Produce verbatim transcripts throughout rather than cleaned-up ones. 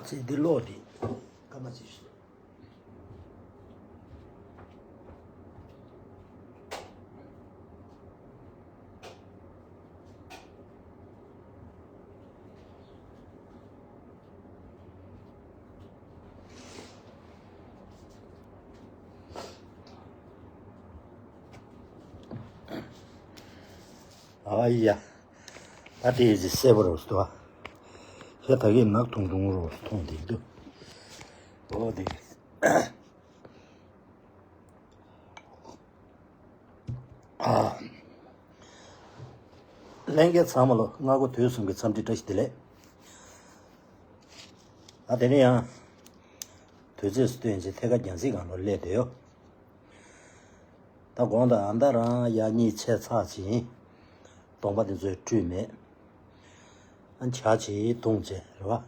ཚེ་འདི་ལོག་འདི་སྐར་མ་ཅིག་ཤོག་ཨ་ཡ། ད་དེ་ཡི་གསལ་པོ་རོ་སྟོ། ཁྱེད་ད་གིན་ནག་ཐུང་ཐུང་རོ་མཐོང་དེ་འདུག་ཨོ་དེ། ཨ། ལྷན་རྒྱས་ཚང་མ་ལོ་སྔ་དགོང་དུས་གསུམ་གྱི་འཚམས་འདྲི་བཀྲ་ཤིས་བདེ་ལེགས། ཨ་དེ་ནས་ཡང་། དུས་ཚོད་སུ་བསྟུན་བྱས་ཐད་ཀར་རྒྱང་སྲིང་སྒང་ལ་སླེབས་བསྡད་ཡོད། ད་དགོང་དག་ཨ་མདའ་རང་ཡ་གཉིས་ཆད་ཚར་ཕྱིན། གདོང་པ་དེ་ཚོས་བཀྲུས་མེད། ཨ་ཇ་ཅིག་བཏུང་བྱས་རེད་བ།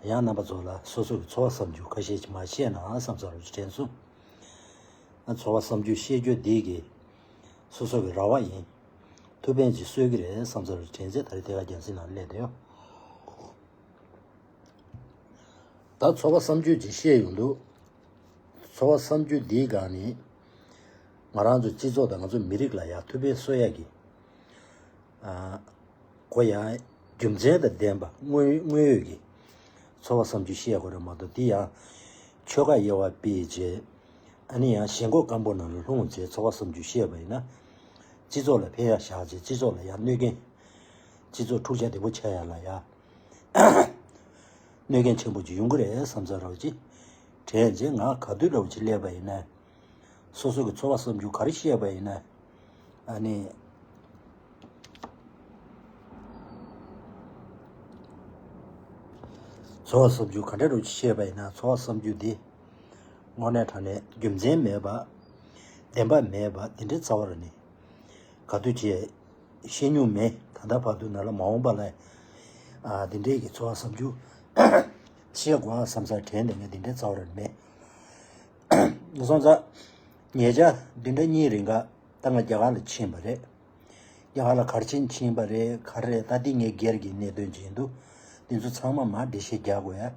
ཡང་རྣམ་པ་ཚོ་ལ་སོ་སོ་གི་ཚོར་བ་བསམ་ཚུལ་ཁ་ཤས་ཅིག་མར་བཤད་ན་བསམ་ས་རུ་དྲན་སོང་། ཨ་ཚོར་བ་བསམ་ཚུལ་བཤད་རྒྱུ་འདི་གི་སོ་སོ་གི་རེ་བ་ཡིན། ཐུགས་ཕན་ཅིག་གསོས་ཀྱི་རེད་བསམ་ས་རུ་དྲན་ཚེ་ད་རེས་ཐད་ཀར་རྒྱང་སྲིང་ནང་སླེབས་བསྡད་ཡོད། ད་ཚོར་བ་བསམ་ཚུལ་ཅིག་བཤད་ཡོང་དུས། ཚོར་བ་བསམ་ཚུལ་འདིའི་སྒང་ནས། ང་རང་ཚོ་སྤྱི་ཚོགས་དང་ང་ཚོ་མི་རིགས་ལ་ཡང་ཐུགས་ཕན་གསོས་ཡག་གི་ཨ། གོ་ཡང་རྒྱུ་མཚན་དང་ལྡན་པ་དངོས་དངོས་ཡོད་ཀྱི་ཚོར་བ་བསམ་ཚུལ་བཤད་དགོས་རེད་མ་གཏོགས། འདི་ཡང་ཆོལ་ཁ་དབྱེ་བ་སྤེལ་བྱས། ཨ་ནི་ཡང་ཞེན་ཁོག་སྐམ་པོ་ནང་ལ་ལྷུང་བྱས་ཚོར་བ་བསམ་ཚུལ་བཤད་པ་ཡིན་ན། སྤྱི་ཚོགས་ལ་ཕན་ཡག་བཞག་བྱས་སྤྱི་ཚོགས་ལ་ཡང་གནོད་སྐྱོན། སྤྱི་ཚོགས་འཁྲུག་ཆ་དོད་པོ་ཆགས་ཡག་ལ་ཡང་གནོད་སྐྱོན་ཆེན་པོ་ཅིག་ཡོང་གི་རེད་བསམ་ས་རོགས་ཅིག་དྲན་རྗེས། ང་ག་དུས་རོགས་ཅིག་སླེབས་པ་ཡིན་ན། སོ་སོ་གི་ཚོར་བ་བསམ་ཚུལ་ག་རེ་བཤད་པ་ཡིན་ན། ཨ་ནི། ཚོར་བ་བསམ་ཚུལ་ག་འདྲ་རོགས་ཅིག་བཤད་པ་ཡིན་ན། ཚོར་བ་བསམ་ཚུལ་འདི་དངོས་གནས་དྲང་གནས་རྒྱུ་མཚན་མེད་པ། བདེན་པ་མེད་པ་འདི་འདྲའི་རྩ་བ་ར་ནི། ག་དུས་བྱས་བཤད་མྱོང་མེད། ད་ལྟ་བར་དུ་ནང་ལ་མ་འོངས་པ་ལ་ཨ་འདི་འདྲའི་གི་ཚོར་བ་བསམ་ཚུལ་བཤད་དགོས་ཨ་བསམ་ས་དྲན་དེ་ངས་འདི་འདྲའི་རྩ་བ་ར་ནི་མེད། སོང་ཙང་ཉེ་ཆར་བདུན་ཕྲག་གཉིས་རིང་ག་ད་ང་རྒྱ་གར་ལ་ཕྱིན་པ་རེད། རྒྱ་གར་ལ་ག་རེ་བྱས་ཕྱིན་པ་རེད། ག་རེ་རེད། ད་འདི་ངའི་སྒེར་གྱི་གནད་དོན་ཅིག་ཡིན་འདུག་འདི་ཚོ་ཚང་མ་མར་འགྲེལ་བཤད་རྒྱག་དགོས་ཡ་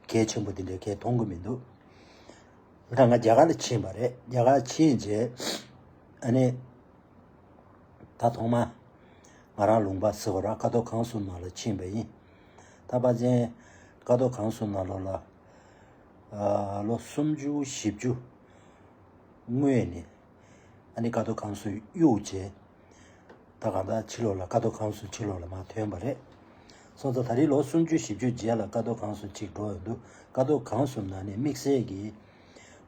གལ་ཆེན་པོ་འདི་འདྲ་གས་མཐོང་གི་མི་འདུག་ད་ང་རྒྱ་གར་ལ་ཕྱིན་པ་རེད། རྒྱ་གར་ཕྱིན་རྗེས་ཨ་ནི། ད་ཐོག་མ་ང་རང་ལུང་པ་ཟེར་བ་ར་ཀ་ཐོག་ཁང་གསུམ་ནང་ལ་ཕྱིན་པ་ཡིན། ད་ཕལ་ཆེར་ཀ་ཐོག་ཁང་གསུམ་ནང་ལོགས་ལ་ཨ་ལོ་སུམ་ཅུ་བཞི་བཅུ་སྔོན་ནས་ཨ་ནི་ཀ་ཐོག་ཁང་གསུམ་གཡུགས་རྗེས། ད་གང་ལྟར་ཕྱི་ལོགས་ལ་ཀ་ཐོག་ཁང་གསུམ་ཕྱི་ལོགས་ལ་མར་ཐོན་པ་རེད། སོང་ཙང་ད་རེས་ལོ་སུམ་ཅུ་བཞི་བཅུ་རྗེས་ལ་ཀ་ཐོག་ཁང་གསུམ་གཅིག་འགྲོ་ཡོང་དུས། ཀ་ཐོག་ཁང་གསུམ་ནང་ནས་དམིགས་བསལ་གྱིས་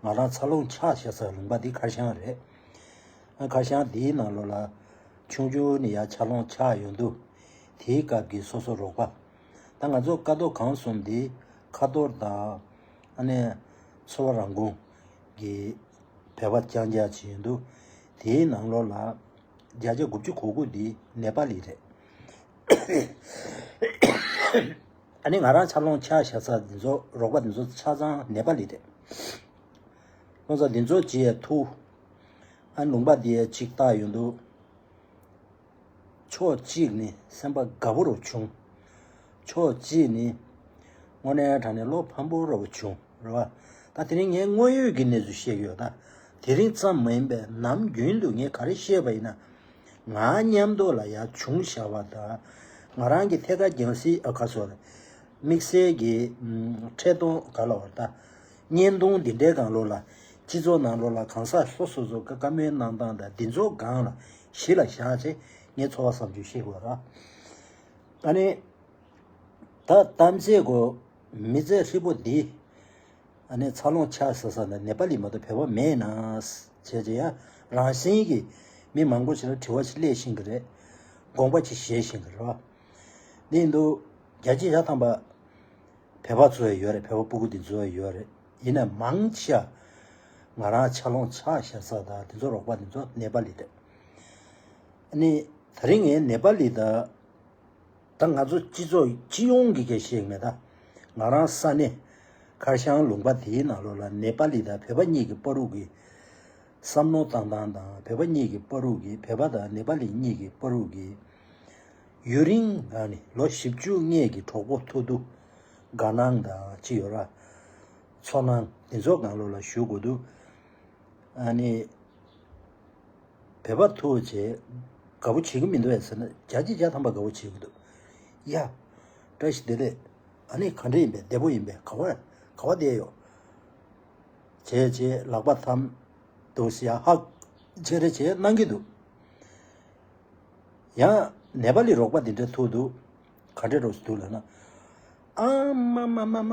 ང་རང་འཚར་ལོངས་ཆགས་བཞག་ས་ལུང་པ་འདི་ཁར་ཤང་རེད། ཨ་ཁར་ཤང་འདིའི་ནང་ལོགས་ལ་ཆུང་ཆུང་ནས་ཡར་འཚར་ལོངས་ཆགས་ཡོང་དུས། དེའི་སྐབས་ཀྱི་སོ་སོ་རོགས་པ། ད་ང་ཚོ་ཀ་ཐོག་ཁང་གསུམ་འདི་ཁ་ཐོར་དང་ཨ་ནི་འཚོ་བ་རང་ཁོངས་ཀྱི་བོད་པ་རྐྱང་རྐྱང་ཅིག་ཡིན་འདུག་དེའི་ནང་ལོགས་ལ་བརྒྱ་ཆ་དགུ་བཅུ་གོ་དགུ་འདི་ནེ་པ་ལི་རེད། ཨ་ནི་ང་རང་འཚར་ལོངས་ཆགས་བཞག་ས་འདི་ཚོ་རོགས་པ་འདི་ཚོ་ཆ་ཚང་ནེ་པ་ལི་རེད། ཁོང་ཚོ་འདི་ཚོ་ཅི་ཡ་ཐུག་ཨ་ལུང་པ་འདི་ཡ་གཅིག་བཏགས་ཡོང་དུས། ཕྱོགས་གཅིག་ནི་སེམས་པ་དགའ་པོ་རུ་བྱུང་། ཕྱོགས་གཅིག་ནི་དངོས་གནས་དྲང་གནས་བློ་ཕམ་པོ་རུ་བྱུང་རེད་བ། ད་དེ་རིང་ངས་དངོས་ཡོད་ཀྱི་གནས་ཚུལ་བཤད་ཀྱི་ཡོད། ད་དེ་རིང་ཙམ་མ་ཡིན་པའི་ནམ་རྒྱུན་དུ་ངས་ག་རེ་བཤད་པ་ཡིན་ན། ང་མཉམ་དུ་ལ་ཡ་བྱུང་བཞག་པ་དང་། ང་རང་གི་ཐད་ཀར་རྒྱང་སྲིང་ཨ་ཁ་སོར། དམིགས་བསལ་གྱི་ཨམ་འཕྲལ་གཏོང་ག་ལ་བར་ད། བརྙན་ཐུང་འདི་འདྲའི་སྒང་ལོགས་ལ། སྤྱི་ཚོགས་ནང་ལོགས་ལ་གང་ཟག་སོ་སོ་སོ་ག་བཀའ་མོལ་གནང་སྟངས་དང་འདི་ཚོ་སྒང་ལ་གཞི་ལ་བཞག་བྱས་ངས་ཚོར་བ་བསམ་ཚུལ་བཤད་དགོས་ར། ཨ་ནི། ད་གཏམ་ཚེ་གོ་མི་ཚེ་ཧྲིལ་པོ་འདི། ཨ་ནི་འཚར་ལོངས་ཆགས་ཟེར་ས་ནས་ནེ་པ་ལི་མ་གཏོགས་བོད་པ་མེད་ན། བྱས་བྱས་ཡ་རང་བཞིན་གྱིས་མི་མང་པོ་ཞིག་ལ་དྲི་བ་ཞིག་སླེབས་བཞིན་གི་རེད། དགོངས་པ་ཅིག་བཞེས་བཞིན་གི་རེད་བ། འདི་ཡིན་དུས་བརྒྱ་ཆ་བརྒྱ་ཐམ་པ་བོད་པ་ཚོ་ཡང་ཡོད་རེད། བོད་པ་སྤུ་གུ་འདི་ཚོ་ཡང་ཡོད་རེད། ཡིན་ན་མང་ཆེ་བ་ང་རང་འཚར་ལོངས་ཆགས་བཞག་ས་དང་འདི་ཚོ་རོགས་པ་འདི་ཚོ་ནེ་པ་ལི་རེད། ཨ་ནི་དེ་རིང་ངས་ནེ་པ་ལི་དང་། ད་ང་ཚོ་སྤྱི་ཚོགས་སྤྱི་ཡོངས་ཀྱི་སྐད་བཤད་མེད་ད། ང་རང་ས་གནས་ཁར་ཤང་ལུང་པ་དེའི་ནང་ལོགས་ལ་ནེ་པ་ལི་དང་བོད་པ་གཉིས་ཀྱི་བར་དུ་གི་བསམ་བློ་བཏང་སྟངས་དང་། བོད་པ་གཉིས་ཀྱི་བར་དུ་གི་བོད་པ་དང་ནེ་པ་ལི་གཉིས་ཀྱི་བར་དུ་གི་ཡུན་རིང་ངང་ནས་ལོ་བཞི་བཅུ་ལྔའི་གི་གྲོགས་པོ་ཐུག་དུས། དགའ་སྣང་དང་ཅི་ཡོད་ར། ཚོར་སྣང་དེ་ཚོ་སྒང་ལོགས་ལ་ཞུ་དགོས་འདུག་ཨ་ནི། བོད་པ་ཐུག་བྱས་དགའ་པོ་བྱེད་ཀྱི་མི་འདུག་ཟེར་ན། བརྒྱ་ཆ་བརྒྱ་ཐམ་པ་དགའ་པོ་བྱེད་ཀྱི་འདུག་ཡ། བཀྲ་ཤིས་བདེ་ལེགས། ཨ་ནི་ག་འདྲ་ཡིན་པས། བདེ་པོ་ཡིན་པས། ག་བ་ག་བ་བསྡད་ཡོད། བྱས་བྱས་ལག་པ་འཐམ་འདུག་ཟེར། ཡ་ཧག་བྱས་རེ་བྱས་གནང་གི་འདུག་ཡང་ནེ་པ་ལི་རོགས་པ་འདི་འདྲ་ཐུག་འདུག་ག་འདྲ་རོགས་འདུག་ལབ་ན། ཨ་མ་མ་མ།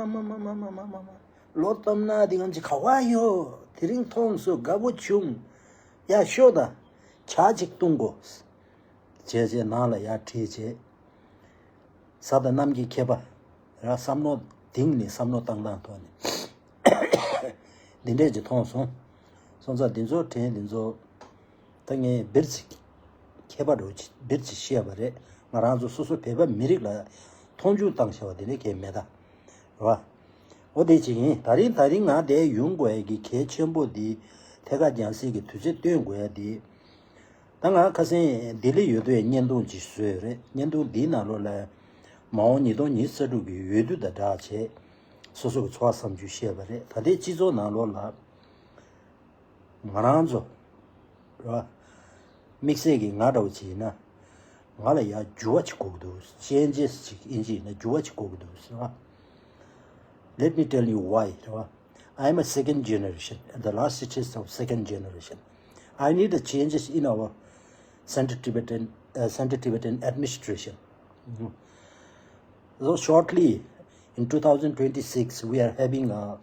ལོ་སྟོང་ན་འདི་གང་ཅི་ག་བ་ཡོད། དེ་རིང་མཐོང་སོང་། དགའ་པོ་བྱུང་། ཡ་ཤོག་ད། ཇ་ཅིག་བཏུང་དགོས། བྱས་བྱས་ནང་ལ་ཡར་ཁྲིད་བྱས། གཟའ་དང་གནམ་གྱི་ཁྱད་པར་ར། བསམ་མནོ་གཏིང་ནས་བསམ་མནོ་བཏང་སྟངས་ཐོག་ནས་འདི་འདྲས་ཅིག་མཐོང་སོང་། སོང་ཙང་འདི་ཚོ་དྲན། འདི་ཚོ་ད་ངས་སྦིར་ཚིག་ཁྱད་པར་འགྲོ་ཅིག་སྦིར་ཅིག་བཤད་པ་རེད། ང་རང་ཚོ་སོ་སོ་བོད་པ་མི་རིགས་ལ་མཐོང་ཆུང་བཏང་བཞག་པ་འདི་འདྲས་གས་མེད་ད། རེད་བ། འོ་དེ་ཅིག་ཡིན། ད་རིང་ད་རིང་ང་འདིར་ཡོང་དགོས་ཡ་གི་གལ་ཆེན་པོ་འདི། ཐད་ཀར་རྒྱང་སྲིང་གི་དུས་ཚོད་བཏོན་དགོས་ཡ་འདི། ད་ང་ཁ་སང་ལྡི་ལི་ཡོད་དུས་བརྙན་ཐུང་ཅིག་བཟོས་རེད། བརྙན་ཐུང་འདིའི་ནང་ལོགས་ལ་མ་འོངས་ཉིས་སྟོང་ཉི་ཤུ་རྩ་དྲུག་གི་འོས་བསྡུ་དང་སྦྲགས་བྱས་སོ་སོ་གི་ཚོར་བ་བསམ་ཚུལ་བཤད་པ་རེད། ད་ལྟའི་སྤྱི་ཚོགས་ནང་ལོགས་ལ་ང་རང་ཚོ་ར་དམིགས་བསལ་གྱི་ང་འདྲ་བོ་ཅིག་ཡིན་ན། ང་ལ་ཡ་འགྱུར་བ་ཅིག་དགོས་ཀྱི་འདུག changes ཅིག་ཨིན་ཇི་ཡིན་ན་འགྱུར་བ་ཅིག་དགོས་ཀྱི་འདུག་ཟེར་བ། Let me tell you why. རེད་བ། I am a second generation, the last stages of second generation. I need a changes in our Central Tibetan, uh, Central Tibetan administration. Mhm. So shortly in two thousand twenty-six, we are having a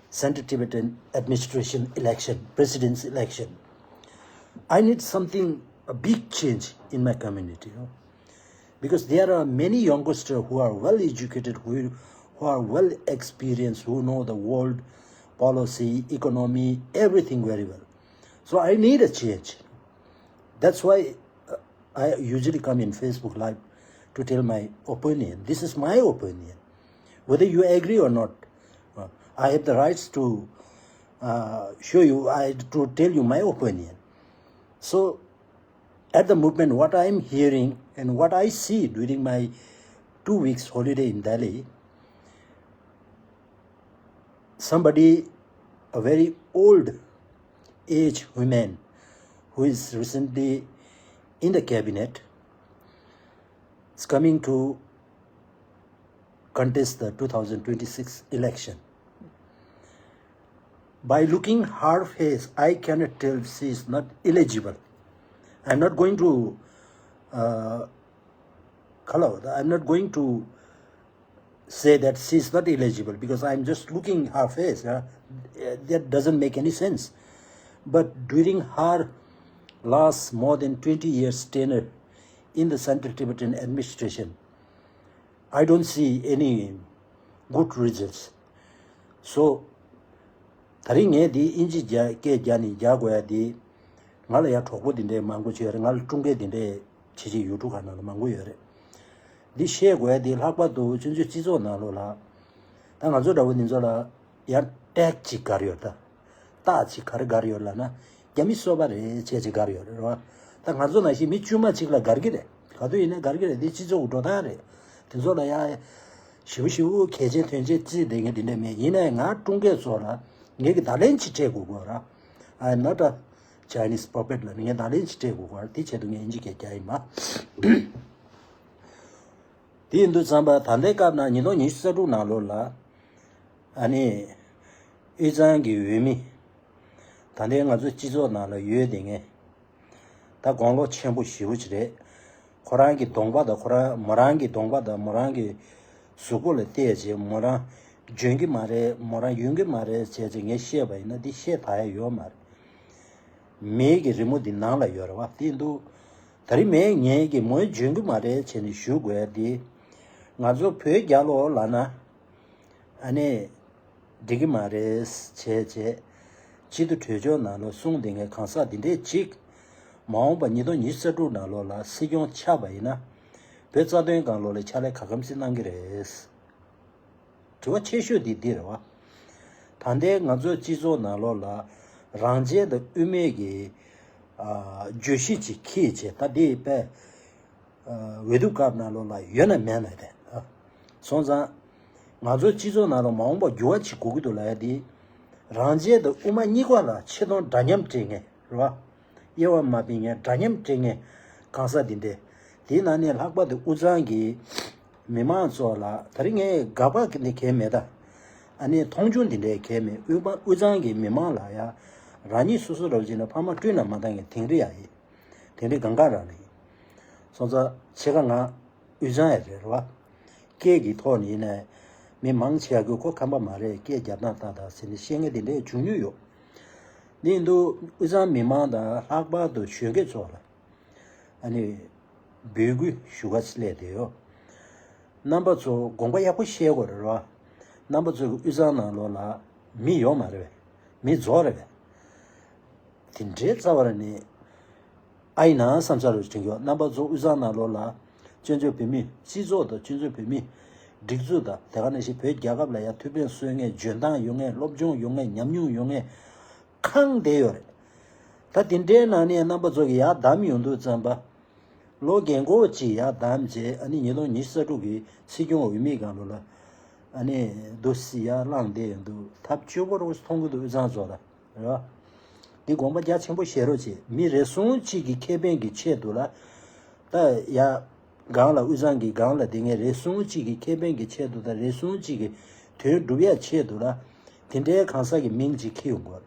Central Tibetan administration election, president's election. I need something, a big change in my community, you know, because there are many youngsters who are well educated, who, who are well experienced, who know the world policy, economy, everything very well. So I need a change. That's why uh, I usually come in Facebook Live to tell my opinion. This is my opinion. Whether you agree or not, uh, I have the rights to uh, show you, I, to tell you my opinion. So, at the moment, what I am hearing and what I see during my two weeks holiday in Delhi, somebody, a very old age woman who is recently in the cabinet, is coming to contest the two thousand twenty-six election. By looking her face, I cannot tell she is not eligible. I'm not going to, uh, hello, I'm not going to say that she is not eligible because I'm just looking her face. Uh, that doesn't make any sense. But during her last more than twenty years tenure in the Central Tibetan administration, I don't see any good results. So, ད་རིང་ངས་འདི་ཨིན་ཇི་རྒྱ་སྐད་རྒྱག་ནས་རྒྱག་དགོས་ཡ་འདི། ང་ལ་ཡ་གྲོགས་པོ་འདི་འདྲའི་མང་པོ་ཅིག་ཡོད་རེད། ང་ལ་ཀྲུང་གོའི་འདི་འདྲའི་ཆེ་ཆེ་ཡུལ་གྲུ་ཁག་ནང་ལ་མང་པོ་ཡོད་རེད། འདི་བཤད་དགོས་ཡ་འདི་ལྷག་པར་དུ་ཆུང་ཆུང་སྤྱི་ཚོགས་ནང་ལོགས་ལ། ད་ང་ཚོ་འདྲ་བོ་འདི་ཚོ་ལ་ཡ་ཊེག་ཅིག་ག་རེ་ཡོད་ད། རྟགས་ཅིག་ག་རེ་ག་རེ་ཡོད་ལབ་ན། རྒྱ་མི་སོ་པ་རེད་ཅེས་ཅིག་ག་རེ་ཡོད་རེད་རོ། ད་ང་ཚོ་ནང་བཞིན་མི་དཀྱུས་མ་ཅིག་ལ་དགའ་གི་རེད། ག་དུས་ཡིན་ན་དགའ་གི་རེད། འདི་སྤྱི་ཚོགས་འགྲོ་སྟངས་རེད། དེ་ཚོ་ལ་ཡ་ཞིབ་ཞིབ་གལ་ཆེན་དོན་ཆེན་རྩིས་བསྡད་མཁན་དེ་འདྲ་མེད། ཡིན་ནའི་ང་ཀྲུང་གོའི་ཚོ་ལ་ངེད་ཀྱི་བརྡ་ལན་ཅིག་སྤྲད་དགོས་དགོས་ར། I am not a Chinese puppet ལ་ངས་བརྡ་ལན་ཅིག་སྤྲད་དགོས་ར། དེ་ཆེད་དུ་ངས་ཨིན་ཇི་སྐད་རྒྱག་ཡིན་མ། དེ་ཡིན་དུས་ཙམ་པ་ད་ལྟའི་སྐབས་ན་ཉིས་སྟོང་ཉི་ཤུ་རྩ་དྲུག་ནང་ལོགས་ལ་ཨ་ནི་དབུས་གཙང་གི་འོས་མི་ད་ལྟའི་ང་ཚོ་སྤྱི་ཚོགས་ནང་ལ་ཡོད་དེ་ངས། ད་དགུང་ལོ་ཆེན་པོ་ཞེ་པོ་ཅིག་རེད། ཁོ་རང་གི་གདོང་པ་དང་ཁོ་རང་མོ་རང་གི་གདོང་པ་དང་མོ་རང་གི་གཟུགས་པོ་ལ་བལྟས་རྗེས་མོ་རང་འཇོན་གྱི་མ་རེད། མོ་རང་ཡོང་གི་མ་རེད་བྱས་རྗེས་ངས་བཤད་པ་ཡིན་ན་འདི་བཤད་ཐུབ་ཡ་ཡོད་མ་རེད། མེ་གི་རི་མོ་འདི་ནང་ལ་ཡོད་རེད་བ། དེ་འདུག་ད་རིང་མེ་ངས་ཀྱི་མོ་འཇོན་གྱི་མ་རེད་བྱས་ནས་ཞུ་དགོས་ཡ་འདི། ང་ཚོ་བོད་རྒྱལ་ལོ་ལབ་ན། ཨ་ནི། འགྲིག་གི་མ་རེད་བྱས་བྱས། སྤྱི་འཐུས་གྲོས་ཆོད་ནང་ལོགས་གསུངས་བསྡད་མཁན་གང་ཟག་འདི་འདྲས་ཅིག་མ་འོངས་པ་ཉིས་སྟོང་ཉི་ཤུ་རྩ་དྲུག་ནང་ལོགས་ལ་སྲིད་སྐྱོང་ཆགས་པ་ཡིན་ན། བོད་རྩ་དོན་སྒང་ལོགས་ལ་ཕྱག་ལས་ག་གམ་ཞིག་གནང་གི་རེད། དྲི་བ་ཆེ་ཤོས་འདི་འདི་རེད་བ། ད་ལྟའི་ང་ཚོའི་སྤྱི་ཚོགས་ནང་ལོགས་ལ་རང་བཙན་དང་དབུ་མའི་གི་ཨ་བརྗོད་གཞི་ཅིག་འཁྱེར་བྱས། ད་འདི་དཔེ་འོས་བསྡུ་སྐབས་ནང་ལོགས་ལ་ཡོད་ན་མེད་ན་དེ། སོང་ཙང་ ང་ཚོའི་སྤྱི་ཚོགས་ནང་ལ་མ་འོངས་པ་འགྱུར་བ་ཅིག་དགོས་ཀྱི་འདུག་ལབ་ཡ་དེ། རང་རྒྱལ་དང་དབུ་མ་གཉིས་ཀ་ལ་ཆེ་མཐོང་འདྲ་མཉམ་སྤྲད་མཁན་རེད་བ། དབྱེ་བ་མ་ཕྱེ་མཁན་འདྲ་མཉམ་སྤྲད་མཁན་གང་ཟག་འདི་འདྲས། དེའི་ནང་ནས་ལྷག་པར་དུ་དབུས་གཙང་གི་མི་མང་ཚོ་ལ། ད་རིང་ངས་དགག་པ་འདི་གས་མེད་ད། ཨ་ནི་མཐོང་ཆུང་འདི་འདྲས་གས་མེད། དབུས་མ་དབུས་གཙང་གི་མི་མང་ལ་ཡ་རང་ཉིད་སོ་སོ་རབ་ཅིག་ན་ཕ་མ་སྤྲུལ་ན་མ་བཏང་མཁན་དིང་རི་ཡ་ཡིན། དིང་རི་གང་ག་རང་ནས་ཡིན། སོང་ཙང་ཕྱེད་ཀ་ང་དབུས་གཙང་ཡ་རེད་རེད་བ། སྐད་ཀྱི་ཐོག་ནས་ཡིན་ནའི་མི་མང་ཆེ་བ་གིས་ཁོ་ཁམས་པ་མ་རེད། སྐད་རྒྱབ་སྟངས་ཏག་ཏག་ཟེར་ནས་བཤད་མཁན་དེ་འདྲས་བྱུང་མྱོང་ཡོད། འདི་ཡིན་དུས་དབུས་གཙང་མི་མང་དང་ལྷག་པར་དུ་གཞོན་སྐྱེས་ཚོ་ལ་ཨ་ནི་འབོད་སྐུལ་ཞུ་ག་སླེབས་བསྡད་ཡོད། རྣམ་པ་ཚོ་དགོངས་པ་ཡག་པོ་བཞེས་དགོས་རེད་བ། རྣམ་པ་ཚོ་གི་དབུས་གཙང་ནང་ལོགས་ལ་མི་ཡོད་མ་རེད་པས། མི་རྫོགས་རེད་པས། དེ་འདྲའི་རྩ་བ་ནས་ཨ་ཡིན་ན་བསམ་ས་རུ་དྲན་གྱི་ཡོད། རྣམ་པ་ཚོ་དབུས་གཙང་ནང་ལོགས་ལ་སྤྱི་ཚོགས་བོད་མི་སྤྱི་ཚོགས་དང་སྤྱི་ཚོགས་བོད་མི་སྒྲིག་འཛུགས་དང་དེ་ག་ནང་བཞིན་བོད་རྒྱལ་ཁབ་ལ་ཡ་ཐུགས་ཕན་གསོས་མཁན། འཇོན་ཐང་ཡོད་མཁན། སློབ་སྦྱོང་ཡོད་མཁན། ཉམས་མྱོང་ཡོད་མཁན་གང་བསྡད་ཡོད་རེད། ད་དེ་འདྲའི་ནང་ནས་རྣམ་པ་ཚོ་གི་ཡར་བདམས་ཡོང་དུས་ཙམ་པ། ལོ་རྒན་གོག་ཅིག་ཡར་བདམས་རྗེས། ཨ་ནི་ཉིས་སྟོང་ཉི་ཤུ་རྩ་དྲུག་གི་སྲིད་སྐྱོང་འོས་མི་སྒང་ལོགས་ལ་ཨ་ནི་འདུག་སེ་ཡར་ལངས་བསྡད་ཡོང་དུས་ཐབས་སྐྱོ་པོ་རུ་མཐོང་གི་འདུག་དབུས་གཙང་ཚོ་ལ་རེད་བ། འདི་དགོངས་པ་རྒྱ་ཆེན་པོ་བཞེས་རོགས་བྱེད། མི་རེ་ཟུང་གཅིག་གི་ཁེ་ཕན་གྱི་ཆེད་དུ་ལ། ད་ཡ་སྒང་ལ་དབུས་གཙང་གི་སྒང་ལ་དེ་ངས་རེ་ཟུང་གཅིག་གི་ཁེ་ཕན་གྱི་ཆེད་དུ་དང་རེ་ཟུང་གཅིག་གི་དོན་སྒྲུབ་ཡ་ཆེད་དུ་ལ། དེ་འདྲའི་གང་ཟག་གི་མིང་ཅིག་འཁྱེར་ཡོང་དགོས།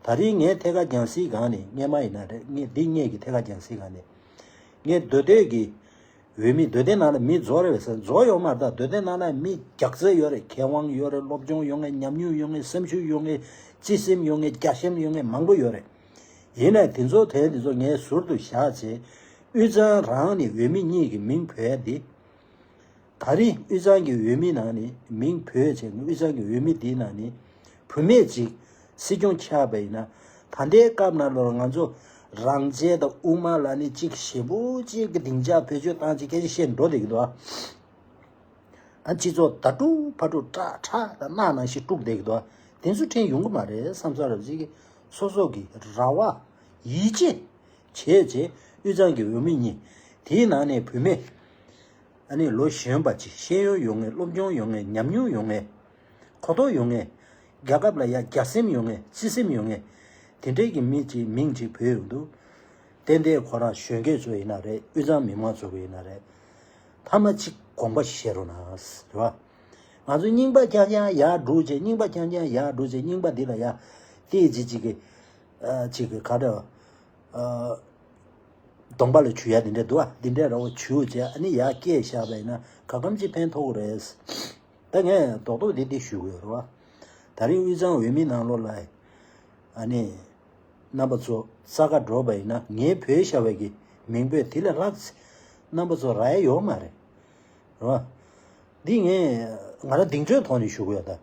ད་རིང་ངའི་ཐད་ཀར་རྒྱང་སྲིང་སྒང་ནས། སྔས་མ་ཡིན་ན་རེད། ངས་འདི་སྔས་ཀྱི་ཐད་ཀར་རྒྱང་སྲིང་སྒང་ནས། ངས་མདོ་སྟོད་ཀྱི་འོས་མི། མདོ་སྟོད་ནང་ལ་མི་རྫོགས་རེད་པས་ཟེར། རྫོགས་ཡོད་མ་རེད། ད་མདོ་སྟོད་ནང་ལ་མི་རྒྱགས་ཚད་ཡོད་རེད། མཁས་དབང་ཡོད་རེད། སློབ་སྦྱོང་ཡོད་མཁན། ཉམས་མྱོང་ཡོད་མཁན། སེམས་ཤུགས་ཡོད་མཁན། བརྩེ་སེམས་ཡོད་མཁན། རྒྱ་ཆེམས་ཡོད་མཁན་མང་པོ་ཡོད་རེད། ཡིན་ནའི་དེ་ཚོ་དེ་འདི་ཚོ་ངས་ཟུར་དུ་བཞག་བྱས། དབུས་གཙང་རང་ནས་འོས་མི་གཉིས་ཀྱི་མིང་བོས་ཏེ། ད་རིང་དབུས་གཙང་གི་འོས་མི་ནང་ནས་མིང་བོས་བྱས། དབུས་གཙང་གི་འོས་མི་འདིའི་ནང་ནས་བུད་མེད་ཅིག་སྲིད་སྐྱོང་ཆགས་པ་ཡིན་ན། ད་ལྟའི་སྐབས་ནང་ལོགས་ང་ཚོ་རང་རྒྱལ་དང་དབུ་མ་ལ་ནི་གཅིག་ཞེ་པོ་གཅིག་གི་སྡིངས་ཆ་བེད་སྤྱོད་བཏང་བྱས་སྐད་ཆ་བཤད་འགྲོ་བསྡད་ཀྱི་འདུག་ཨ། ཨ། སྤྱི་ཚོགས་ད་དཀྲུག་ཕ་དཀྲུག་ཁྲག་ཁྲག་དང་སྣ་ནང་བཞིན་དཀྲུག་བསྡད་ཀྱི་འདུག་ཨ། དེ་ཚོ་ཕྲན་ཡོང་གི་མ་རེད་བསམ་ས་རབ་ཅིག་གི་སོ་སོ་གི་རེ་བ་ཡིད་ཆེས་བྱས་བྱས། དབུས་གཙང་གི་འོས་མི་གཉིས། དེའི་ནང་ནས་བུད་མེད། ཨ་ནི་ལོ་གཞོན་པ་ཅིག་ཤེས་ཡོན་ཡོད་མཁན། སློབ་སྦྱོང་ཡོད་མཁན། ཉམས་མྱོང་ཡོད་མཁན། གོ་རྟོགས་ཡོད་མཁན། རྒྱལ་ཁབ་ལ་ཡ་རྒྱ་སེམས་ཡོད་མཁན། བརྩེ་སེམས་ཡོད་མཁན། དེ་འདྲའི་གི་མི་ཅིག་མིང་ཅིག་བོས་ཡོང་དུས། ཏན་ཏན་ཁོ་རང་གཞོན་སྐྱེས་ཚོ་ཡིན་ན་རེད། དབུས་གཙང་མི་མང་ཚོ་གི་ཡིན་ན་རེད། ཐ་མ་གཅིག་དགོངས་པ་བཞེས་རོགས་གནང་། རེད་བ། ང་ཚོ་རྙིང་པ་རྐྱང་རྐྱང་ཡར་སྒྲུག་བྱས། རྙིང་པ་རྐྱང་རྐྱང་ཡར་སྒྲུག་བྱས། རྙིང་པ་འདི་ལ་ཡ་ཏོག་ཙམ་ཅིག་གི། ཨ། ཅིག་གི་ག་རེ། ཨ། གདོང་པ་ལ་འཇུ་ཡ་འདི་འདྲ་འདུག་ཨ། འདི་འདྲ་ར་བ་འཇུ་བྱས། ཨ་ནི་ཡར་སྐད་བཞག་པ་ཡིན་ན་ག་གམ་ཅིག་ཕན་ཐོགས་ཀྱི་རེད། ད་ངས་རྡོག་རྡོག་འདི་འདི་ཞུ་དགོས་རེད་བ། ད་རིང་དབུས་གཙང་འོས་མི་ནང་ལོགས་ལ། ཨ་ནི། རྣམ་པ་ཚོ་རྩ་ཁ་འགྲོ་བ་ཡིན་ན། ངའི་བོད་ཤ་བའི་གི་མིང་བོད་དེ་ལས་ལྷག་རྣམ་པ་ཚོ་རག་ཡ་ཡོད་མ་རེད། རེད་བ། འདི་ངས་ང་རང་གདེང་ཚོད་ཐོག་ནས་ཞུ་གི་ཡོད་ད།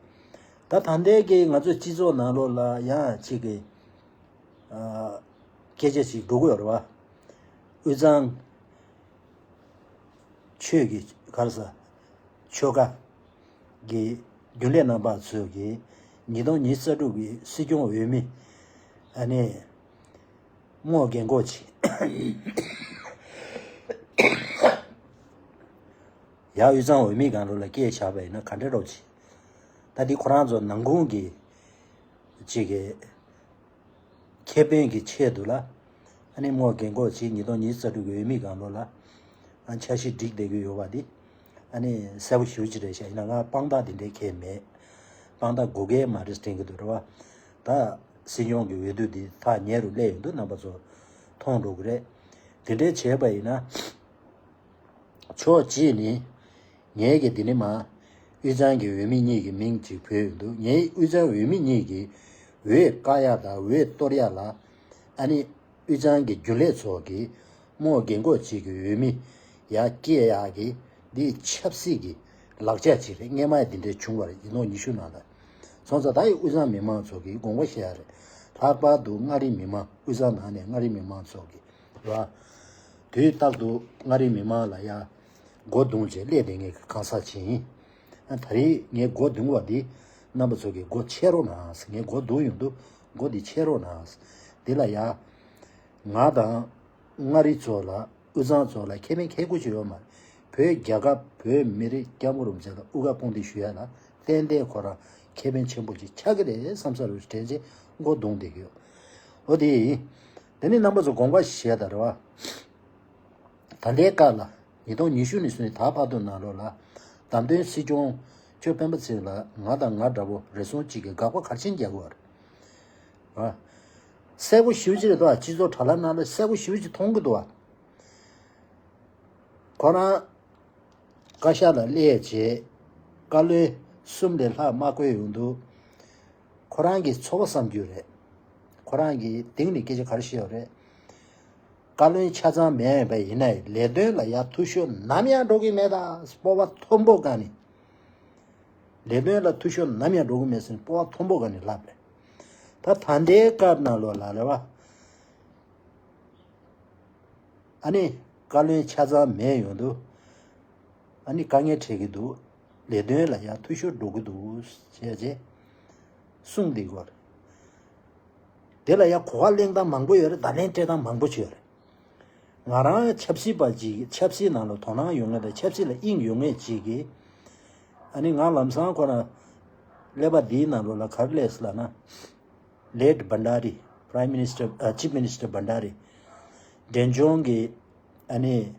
ད་ད་ལྟའི་གི་ང་ཚོའི་སྤྱི་ཚོགས་ནང་ལོགས་ལ་ཡང་ཅིག་གི། ཨ། སྐད་ཆ་ཞིག་འགྲོ་གི་ཡོད་རེད་བ། དབུས་གཙང་ཆོས་ཀྱི་ག་རེ་ཟ། ཆོལ་ཁ་གི་རྒྱུན་ལས་རྣམ་པ་ཚོས་ཀྱི་ཉིས་སྟོང་ཉི་ཤུ་རྩ་དྲུག་གི་སྲིད་སྐྱོང་འོས་མི། ཨ་ནི་རྨོ་རྒན་གོག་ཅིག་ཡར་དབུས་གཙང་འོས་མི་སྒང་ལོགས་ལ་སྐད་བཞག་པ་ཡིན་ན་ག་འདྲ་རོགས་ཅིག་ད་འདི་ཁོ་རང་ཚོ་ནང་ཁུངས་ཀྱི་ཅིག་གི་ཁེ་ཕན་གྱི་ཆེད་དུ་ལ། ཨ་ནི་རྨོ་རྒན་གོག་ཅིག་ཉིས་སྟོང་ཉི་ཤུ་རྩ་དྲུག་གི་འོས་མི་སྒང་ལོགས་ལ། ཨ། འཆར་གཞི་སྒྲིག་བསྡད་ཀྱི་ཡོད་པ་འདི། ཨ་ནི་གསལ་པོ་ཞེ་པོ་ཅིག་རེད་ཤག་ཡིན་ན་ང་དཔང་རྟགས་འདི་འདྲའི་གང་ཡང་མེད། དཔང་རྟགས་དགོས་གལ་མ་རེད་དྲན་གྱི་འདུག་རེད་བ། ད་སྲིད་སྐྱོང་གི་འོས་བསྡུ་འདི་ཐག་ཉེ་རུ་སླེབས་ཡོང་དུས་རྣམ་པ་ཚོ་མཐོང་འགྲོ་གི་རེད། དེ་འདྲའི་བྱས་པ་ཡིན་ན། ཕྱོགས་གཅིག་ནས་ངས་ཀྱི་འདི་ནས་མར་དབུས་གཙང་གི་འོས་མི་གཉིས་ཀྱི་མིང་ཅིག་བོས་ཡོང་དུས། ངས་དབུས་གཙང་འོས་མི་གཉིས་ཀྱི་འོས་བཀག་ཡ་དང་འོས་གཏོར་ཡ་ལ། ཨ་ནི་དབུས་གཙང་གི་རྒྱུན་ལས་ཚོ་གིས་རྨོ་རྒན་གོག་ཅིག་གི་འོས་མི་ཡར་སྐྱེལ་ཡག་གི་འདི་ཆབ་སྲིད་ཀྱི་ལག་ཆ་ཅིག་རེད། སྔས་མ་ཡང་འདི་འདྲ་བྱུང་བ་རེད། ཉིས་སྟོང་ཉི་ཤུ་ནང་ལ། སོང་ཙང་ད་ཡི་དབུས་གཙང་མི་མང་ཚོ་གིས་དགོངས་པ་བཞེས་ཡ་རེད། ལྷག་པར་དུ་མངའ་རིས་མི་མང་། དབུས་གཙང་ནང་ནས་མངའ་རིས་མི་མང་ཚོ་གིས། རེད་བ། དུས་རྟག་ཏུ་མངའ་རིས་མི་མང་ལ་ཡ་སྒོ་རྡུང་བྱས་སླེབས་བསྡད་མཁན་གྱི་གང་ཟག་ཅིག་ཡིན། ཨ། ད་རེས་ངས་སྒོ་རྡུང་བ་འདི་རྣམ་པ་ཚོ་གིས་སྒོ་ཕྱེ་རོགས་གནང་། ངས་སྒོ་རྡུང་ཡོང་དུས་སྒོ་འདི་ཕྱེ་རོགས་གནང་། འདི་ལ་ཡ་ང་དང་མངའ་རིས་ཚོ་ལ། དབུས་གཙང་ཚོ་ལ་ཁེ་ཕན་ཁེ་ཁུ་ཅིག་ཡོད་མ་རེད། བོད་རྒྱལ་ཁབ་བོད་མི་རིགས་སྐྱབས་མགོན་རིན་པོ་ཆེ་ལ་དབུ་ཁ་དཔུང་འདེགས་ཞུ་ཡ་ལ་ཏན་ཏན་ཁོ་རང་ཁེ་ཕན་ཆེན་པོ་ཅིག་ཆགས་ཀྱི་རེད་བསམ་ས་རུ་དྲན་རྗེས་མགོ་རྡུང་བསྡད་ཀྱི་ཡོད། འོ་དེ་ཡིན། དེ་ནི་རྣམ་པ་ཚོ་དགོངས་པ་བཞེས་དང་རེད་བ། ད་ལྟའི་སྐབས་ལ་ཉིས་སྟོང་ཉི་ཤུ་ནས་བཟུང་ནས་ད་བར་དུ་ནང་ལོགས་ལ་བདམས་ཐོན་སྲིད་སྐྱོང་ཆོས་སྤེན་པ་ཚེ་རིང་ལ་ང་དང་ང་འདྲ་པོ་རེ་ཟུང་གཅིག་གིས་དགག་པ་ག་རེ་བྱས་ནས་རྒྱག་གི་ཡོད་རེད། གསལ་པོ་ཞེ་པོ་ཅིག་རེད་འདུག་བ། སྤྱི་ཚོགས་དྲ་ལམ་ནང་ལ་གསལ་པོ་ཞེ་པོ་ཅིག་མཐོང་གི་འདུག་བ། ཁོ་རང་བཀའ་ཤག་ལ་སླེབས་རྗེས་བཀའ་བློན་གསུམ་ལས་ལྷག་མ་བསྐོས་ཡོང་དུས། ཁོ་རང་གི་ཚོར་བ་བསམ་རྒྱུ་རེད། ཁོ་རང་གིས་སྟེང་ནས་སྐད་ཆ་ག་རེ་བཤད་ཡོད་རེད། བཀའ་བློན་ཆ་ཚང་མེད་པ་ཡིན་ན་ཡང་ལས་དོན་ལ་ཡར་འཐུས་ཤོར་ནམ་ཡང་འགྲོ་གི་མེད་ད། སྤོབས་པ་མཐོན་པོ་བཀང་ནས། ལས་དོན་ལ་འཐུས་ཤོར་ནམ་ཡང་འགྲོ་གི་མེད་ཟེར་ནས་སྤོབས་པ་མཐོན་པོ་བཀང་ནས་ལབ་རེད། ད་ད་ལྟའི་སྐབས་ནང་ལོགས་ལ་རེད་བ། ཨ་ནི་བཀའ་བློན་ཆ་ཚང་མེད་ཡོང་དུས། ཨ་ནི་དཀའ་ངལ་འཕྲད་ཀྱི་འདུག་ལས་དོན་ལ་ཡང་འཐུས་ཤོར་འགྲོ་གི་འདུག་ཅེས་བྱས། གསུངས་འདི་གོ། དེ་ལ་ཡང་གོ་བ་གླེང་སྟངས་མང་པོ་ཡོད་རེད། བརྡ་ལན་སྤྲད་སྟངས་མང་པོ་ཅིག་ཡོད་རེད། ང་རང་ཆབ་སྲིད་པ་ཅིག་ཆབ་སྲིད་ནང་ལ་དོ་སྣང་ཡོད་མཁན་དང་ཆབ་སྲིད་ལ་དབྱིངས་ཡོད་མཁན་ཅིག་གིས། ཨ་ནི་ང་ལམ་སང་ཁོ་རང་ཀླད་པ་འདིའི་ནང་ལོགས་ལ་ག་རེ་སླེབས་སོང་ལབ་ན། Late Bhandari, Prime Minister, uh, Chief Minister Bhandari, འབྲས་ལྗོངས་ཀྱི་ཨ་ནི་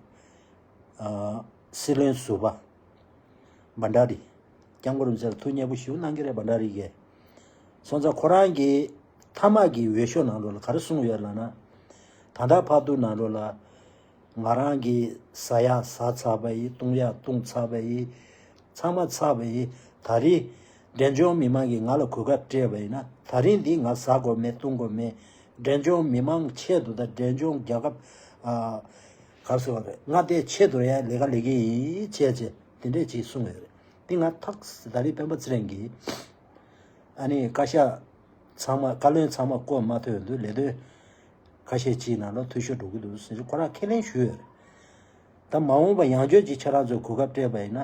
ཨ་སྲིད་བློན་ཟུར་པ་བྷན་ཌ་རི། སྐྱབས་མགོན་རིན་པོ་ཆེ་ལ་ཐུགས་མཉེས་པོ་ཞེ་པོ་གནང་གི་རེད་བྷན་ཌ་རི་གིས། སོང་ཙང་ཁོ་རང་གིས་མཐའ་མ་གི་འོས་ཤོག་ནང་ལོགས་ལ་ག་རེ་གསུངས་ཡོད་ལབ་ན། ད་ལྟ་བར་དུ་ནང་ལོགས་ལ་ང་རང་གིས་ཟ་ཡག་ཟ་ཚར་བ་ཡིན། བཏུང་ཡག་བཏུང་ཚར་བ་ཡིན། ཚང་མ་ཚར་བ་ཡིན། ད་རེས་འབྲས་ལྗོངས་མི་མང་གིས་ང་ལ་གོ་སྐབས་སྤྲད་པ་ཡིན་ན། ད་རིང་འདི་ང་ཟ་དགོས་མེད། བཏུང་དགོས་མེད། འབྲས་ལྗོངས་མི་མང་ཆེད་དུ་དང་འབྲས་ལྗོངས་རྒྱལ་ཁབ་ཨ་ག་རེ་ཟེར་བ་རེད། མངའ་སྡེ་ཆེད་དུ་ཡང་ལས་ཀ་ལས་ཀྱི་ཡིན་བྱས་བྱས་དེ་འདྲས་ཅིག་གསུངས་ཡོད་རེད། འདི་ང་ཐག་ད་རེས་སྤེན་པ་ཚེ་རིང་གིས་ཨ་ནི་བཀའ་ཤག་ཚང་མ། བཀའ་བློན་ཚང་མ་བསྐོ་མ་ཐུབ་དུས་ལས་དོན་ཁ་ཤས་ཅིག་ནང་ལ་འཐུས་ཤོར་འགྲོ་གི་འདུག་ཟེར་ཁོ་རང་ཁས་ལེན་ཞུས་ཡོད་རེད། ད་མ་འོངས་པ་ཡང་བསྐྱར་ཅིག་ཁྱེད་རང་ཚོས་གོ་སྐབས་སྤྲད་པ་ཡིན་ན།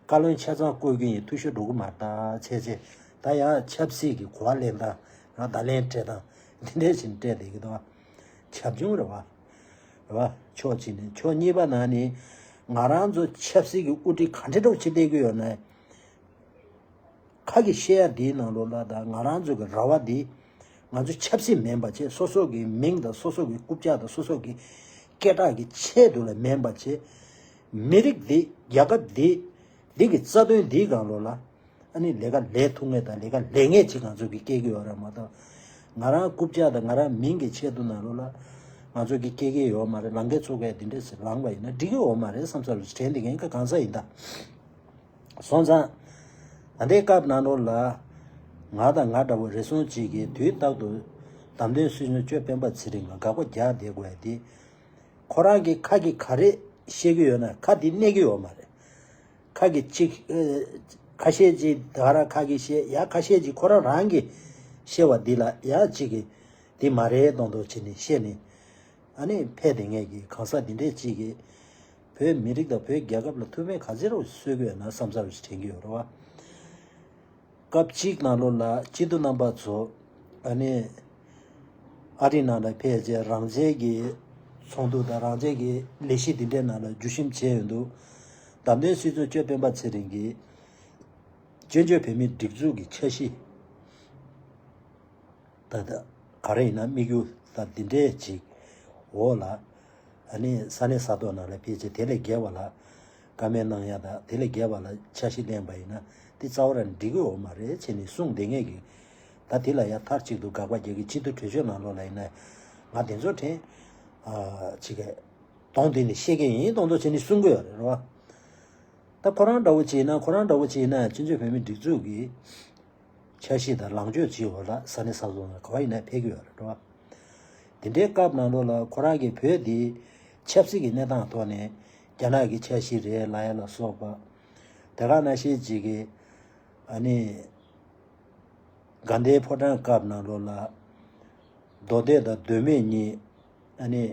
བཀའ་བློན་ཆ་ཚང་བསྐོ་གི་ཡིན། འཐུས་ཤོར་འགྲོ་གི་མ་རེད་ད་བྱས་བྱས། ད་ཡང་ཆབ་སྲིད་ཀྱི་གོ་བ་ལེན་སྟངས། ཡང་བརྡ་ལན་སྤྲད་སྟངས་འདི་འདྲས་ཞིག་སྤྲད་བསྡད་ཀྱི་འདུག་བ། བྱབ་ཆུང་རེད་བ། རེད་བ། ཕྱོགས་གཅིག་ནས། ཕྱོགས་གཉིས་པ་ནང་ནས་ང་རང་ཚོ་ཆབ་སྲིད་ཀྱི་དབུ་ཁྲིད་ག་འདྲས་འདྲ་པོ་ཅིག་སླེབས་ཀྱི་ཡོད་ན། ཁ་གིས་བཤད་ཡ་འདིའི་ནང་ལོགས་ལ་ད་ང་རང་ཚོ་གི་ར་བ་འདི་ང་ཚོ་ཆབ་སྲིད་མིན་པ་བྱས། སོ་སོ་གི་མིང་དང་སོ་སོ་གི་རྐུབ་བཀྱག་དང་སོ་སོ་གི་སྐད་གྲགས་ཀྱི་ཆེད་དུ་ལ་མིན་པ་བྱས། མི་རིགས་འདི། རྒྱལ་ཁབ་འདི། འདི་གི་རྩ་དོན་འདིའི་སྒང་ལོགས་ལ་ཨ་ནི་ལས་ཀ་ལས་ཐུབ་མཁན་དང་ལས་ཀ་ལས་མཁན་ཅིག་ང་ཚོ་གི་སྐྱེ་གི་ཡོད་རེད་མ་གཏོགས། ང་རང་རྐུབ་བཀྱག་དང་ང་རང་མིང་གི་ཆེད་དུ་ནང་ལོགས་ལ་ང་ཚོ་གི་སྐྱེ་གི་ཡོད་མ་རེད། ལང་ཀའི་ཚོ་གས་འདི་འདྲས་ལངས་པ་ཡིན་ན་འགྲིག་གི་ཡོད་མ་རེད་བསམ་ས་རུ་དྲན་བསྡད་མཁན་ག་གང་ཟག་ཡིན་ད། སོང་ཙང་། ད་ལྟའི་སྐབས་ནང་ལོགས་ལ། ང་དང་ང་འདྲ་བོ་རེ་ཟུང་གཅིག་གིས་དུས་རྟག་ཏུ་བདམས་ཐོན་སྲིད་སྐྱོང་ཆོས་སྤེན་པ་ཚེ་རིང་ལ་དགག་པ་རྒྱག་བསྡད་དགོས་ཡ་དེ། ཁོ་རང་གིས་ཁ་གིས་ག་རེ་བཤད་ཀྱི་ཡོད་ན་ཁ་དེ་གནས་ཀྱི་ཡོད་མ་རེད། ཁ་གིས་གཅིག་ཨ། ཁ་ཤས་ཅིག་ད་ག་རང་ཁ་གིས་བཤད། ཡང་ཁ་ཤས་ཅིག་ཁོ་རང་རང་གིས་བཤད་པ་འདི་ལ་ཡང་གཅིག་གིས་འདི་མ་རེད་མདོག་མདོག་བྱས་ནས་བཤད་ནས། ཨ་ནི་ཕེབས་བསྡད་མཁན་གྱི་གང་ཟག་འདི་འདྲས་ཅིག་གིས་བོད་མི་རིགས་དང་བོད་རྒྱལ་ཁབ་ལ་ཐུགས་ཕན་ག་ཚོད་རོགས་གསོས་ཀྱི་ཡོད་ན་བསམ་ཚར་བ་ཞིག་དྲན་གྱི་ཡོད་རེད་བ། སྐབས་གཅིག་ནང་ལོགས་ལ་སྤྱི་འཐུས་རྣམ་པ་ཚོ་ཨ་ནི་ཨ་རི་ནང་ལ་ཕེབས་རྗེས་རང་བཙན་གྱི་ཚོགས་འདུ་དང་རང་བཙན་གྱི་ལས་གཞི་འདི་འདྲའི་ནང་ལ་བརྒྱུད་ཞིབ་བྱས་ཡོང་དུས། བདམས་ཐོན་སྲིད་སྐྱོང་ཆོས་སྤེན་པ་ཚེ་རིང་གིས་བཙན་བྱོལ་བོད་མིའི་སྒྲིག་འཛུགས་ཀྱི་འཆར་གཞི། ད་ལྟ་ག་རེ་ཡིན་ན་དམིགས་ཡུལ་ད་འདི་འདྲའི་ཅིག་འོག་ལ། ཨ་ནི་ས་གནས་ས་ཐོག་ནང་ལ་ཕེབས་རྗེས་དེ་ལས་བརྒལ་བ་ལ་བཀའ་མོལ་གནང་ཡ་དང་དེ་ལས་བརྒལ་བ་ལ་འཆར་གཞི་ལེན་པ་ཡིན་ན་དེ་རྩ་བ་རང་འགྲིག་གི་ཡོད་མ་རེད་བྱས་ནས་གསུངས་བསྡད་མཁན་གྱི། ད་དེ་ལ་ཡ་མཐའ་གཅིག་ཏུ་དགག་པ་རྒྱག་གི། སྤྱི་འཐུས་གྲོས་ཆོད་ནང་ལོགས་ལ་ཡིན་ན་ང་དེ་ཚོ་དྲན་ཨ་ཅིག་གདོང་དེ་ནས་བཤད་མཁན་ཡིན་མདོག་མདོག་བྱས་ནས་གསུང་གི་ཡོད་རེད་རོ། ད་ཁོ་རང་འདྲ་བོ་བྱས་ན་ཁོ་རང་འདྲ་བོ་བྱས་ན་བཙན་བྱོལ་བོད་མིའི་སྒྲིག་འཛུགས་ཀྱི་འཆར་གཞི་དང་ལངས་ཕྱོགས་ཅིག་འོག་ལ་ས་གནས་ས་ཐོག་ནས་ག་བ་ཡིན་ན་ཕེབས་ཀྱི་ཡོད་རེད་རོ། དེ་འདྲའི་སྐབས་ནང་ལོགས་ལ་ཁོ་རང་གིས་བོད་འདི་ཆབ་སྲིད་ཀྱི་གནས་སྟངས་ཐོག་ནས་རྒྱ་ནག་གི་འཆར་གཞི་རེད་ལབ་ཡ་ལ་སོགས་པ། དེ་ག་ནང་བཞིན་ཅིག་གིས་ཨ་ནི་དགའ་ལྡན་ཕོ་བྲང་སྐབས་ནང་ལོགས་ལ་མདོ་སྟོད་དང་མདོ་སྨད་གཉིས་ཨ་ནི་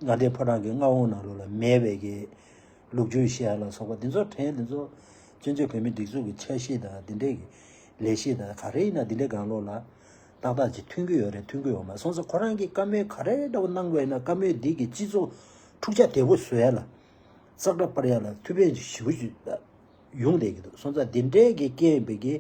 དགའ་ལྡན་ཕོ་བྲང་གི་མངའ་དབང་ནང་ལོགས་ལ་མེད་པའི་གི་ལོ་རྒྱུས་བཤད་ཡ་ལ་སོགས་པ་འདི་ཚོ་དྲན། འདི་ཚོ་བཙན་བྱོལ་བོད་མིའི་སྒྲིག་འཛུགས་ཀྱི་འཆར་གཞི་དང་འདི་འདྲའི་གི་ལས་གཞི་དང་ག་རེ་ཡིན་ན་འདི་འདྲའི་སྒང་ལོགས་ལ་ཏག་ཏག་ཅིག་མཐུན་གྱི་ཡོད་རེད། མཐུན་གྱི་ཡོད་མ་སོང་ཙང་ཁོ་རང་གིས་བཀའ་མོལ་ག་རེ་འདྲ་བོ་གནང་དགོས་ཡིན་ན་བཀའ་མོལ་འདི་གིས་སྤྱི་ཚོགས་འཁྲུག་ཆ་དོད་པོ་བཟོ་ཡ་ལ་ ཙག་སྒྲ་སྤར་ཡ་ལ་ཐུགས་ཕན་ཞེ་པོ་ཞིག་ཡོང་བསྡད་ཀྱི་འདུག་སོང་ཙང་འདི་འདྲའི་གི་རྐྱེན་པས་ཀྱི་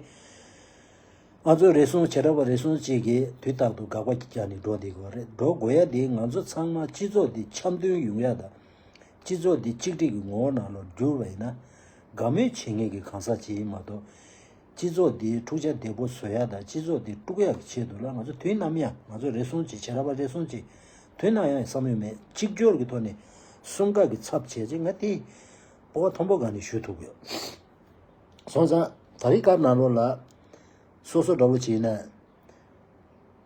ང་ཚོ་རེ་ཟུང་བྱེ་བྲག་པ་རེ་ཟུང་གཅིག་གིས་དུས་རྟག་ཏུ་དགག་པ་རྒྱག་ནས་འགྲོ་བསྡད་ཀྱི་ཡོད་རེད། འགྲོ་དགོས་ཡ་དེ་ང་ཚོ་ཚང་མ་སྤྱི་ཚོགས་འདི་འཆམ་མཐུན་ཡོང་ཡ་དང་། སྤྱི་ཚོགས་འདི་གཅིག་སྒྲིལ་གྱི་ངོ་བོ་ནང་ལ་བསྒྱུར་བ་ཡིན་ན། དགའ་མོས་བྱེད་མཁན་གྱི་གང་ཟག་ཅིག་ཡིན་མ་གཏོགས། སྤྱི་ཚོགས་འདི་འཁྲུག་ཆ་དོད་པོ་བཟོ་ཡ་དང་སྤྱི་ཚོགས་འདི་དཀྲུག་ཡ་གི་ཆེད་དུ་ལ་ང་ཚོ་དུས་ནམ་ཡང་ང་ཚོ་རེ་ཟུང་ཅིག་བྱེ་བྲག་པ་རེ་ཟུང་ཅིག་དུས་ནམ་ཡང་བསམ་ཡོད་མེད་གཅིག་གྱུར་གྱི་ཐོག་ནས་གསུམ་ཀ་གི་ཚབ་བྱས་ཅིག་ང་དེ་སྤོབས་པ་མཐོན་པོ་སྒང་ནས་ཞུ་ཐུབ་ཡོད། སོང་ཙང་ད་རེས་སྐབས་ནང་ལོགས་ལ་སོ་སོ་འདྲ་བོ་ཅིག་ཡིན་ན།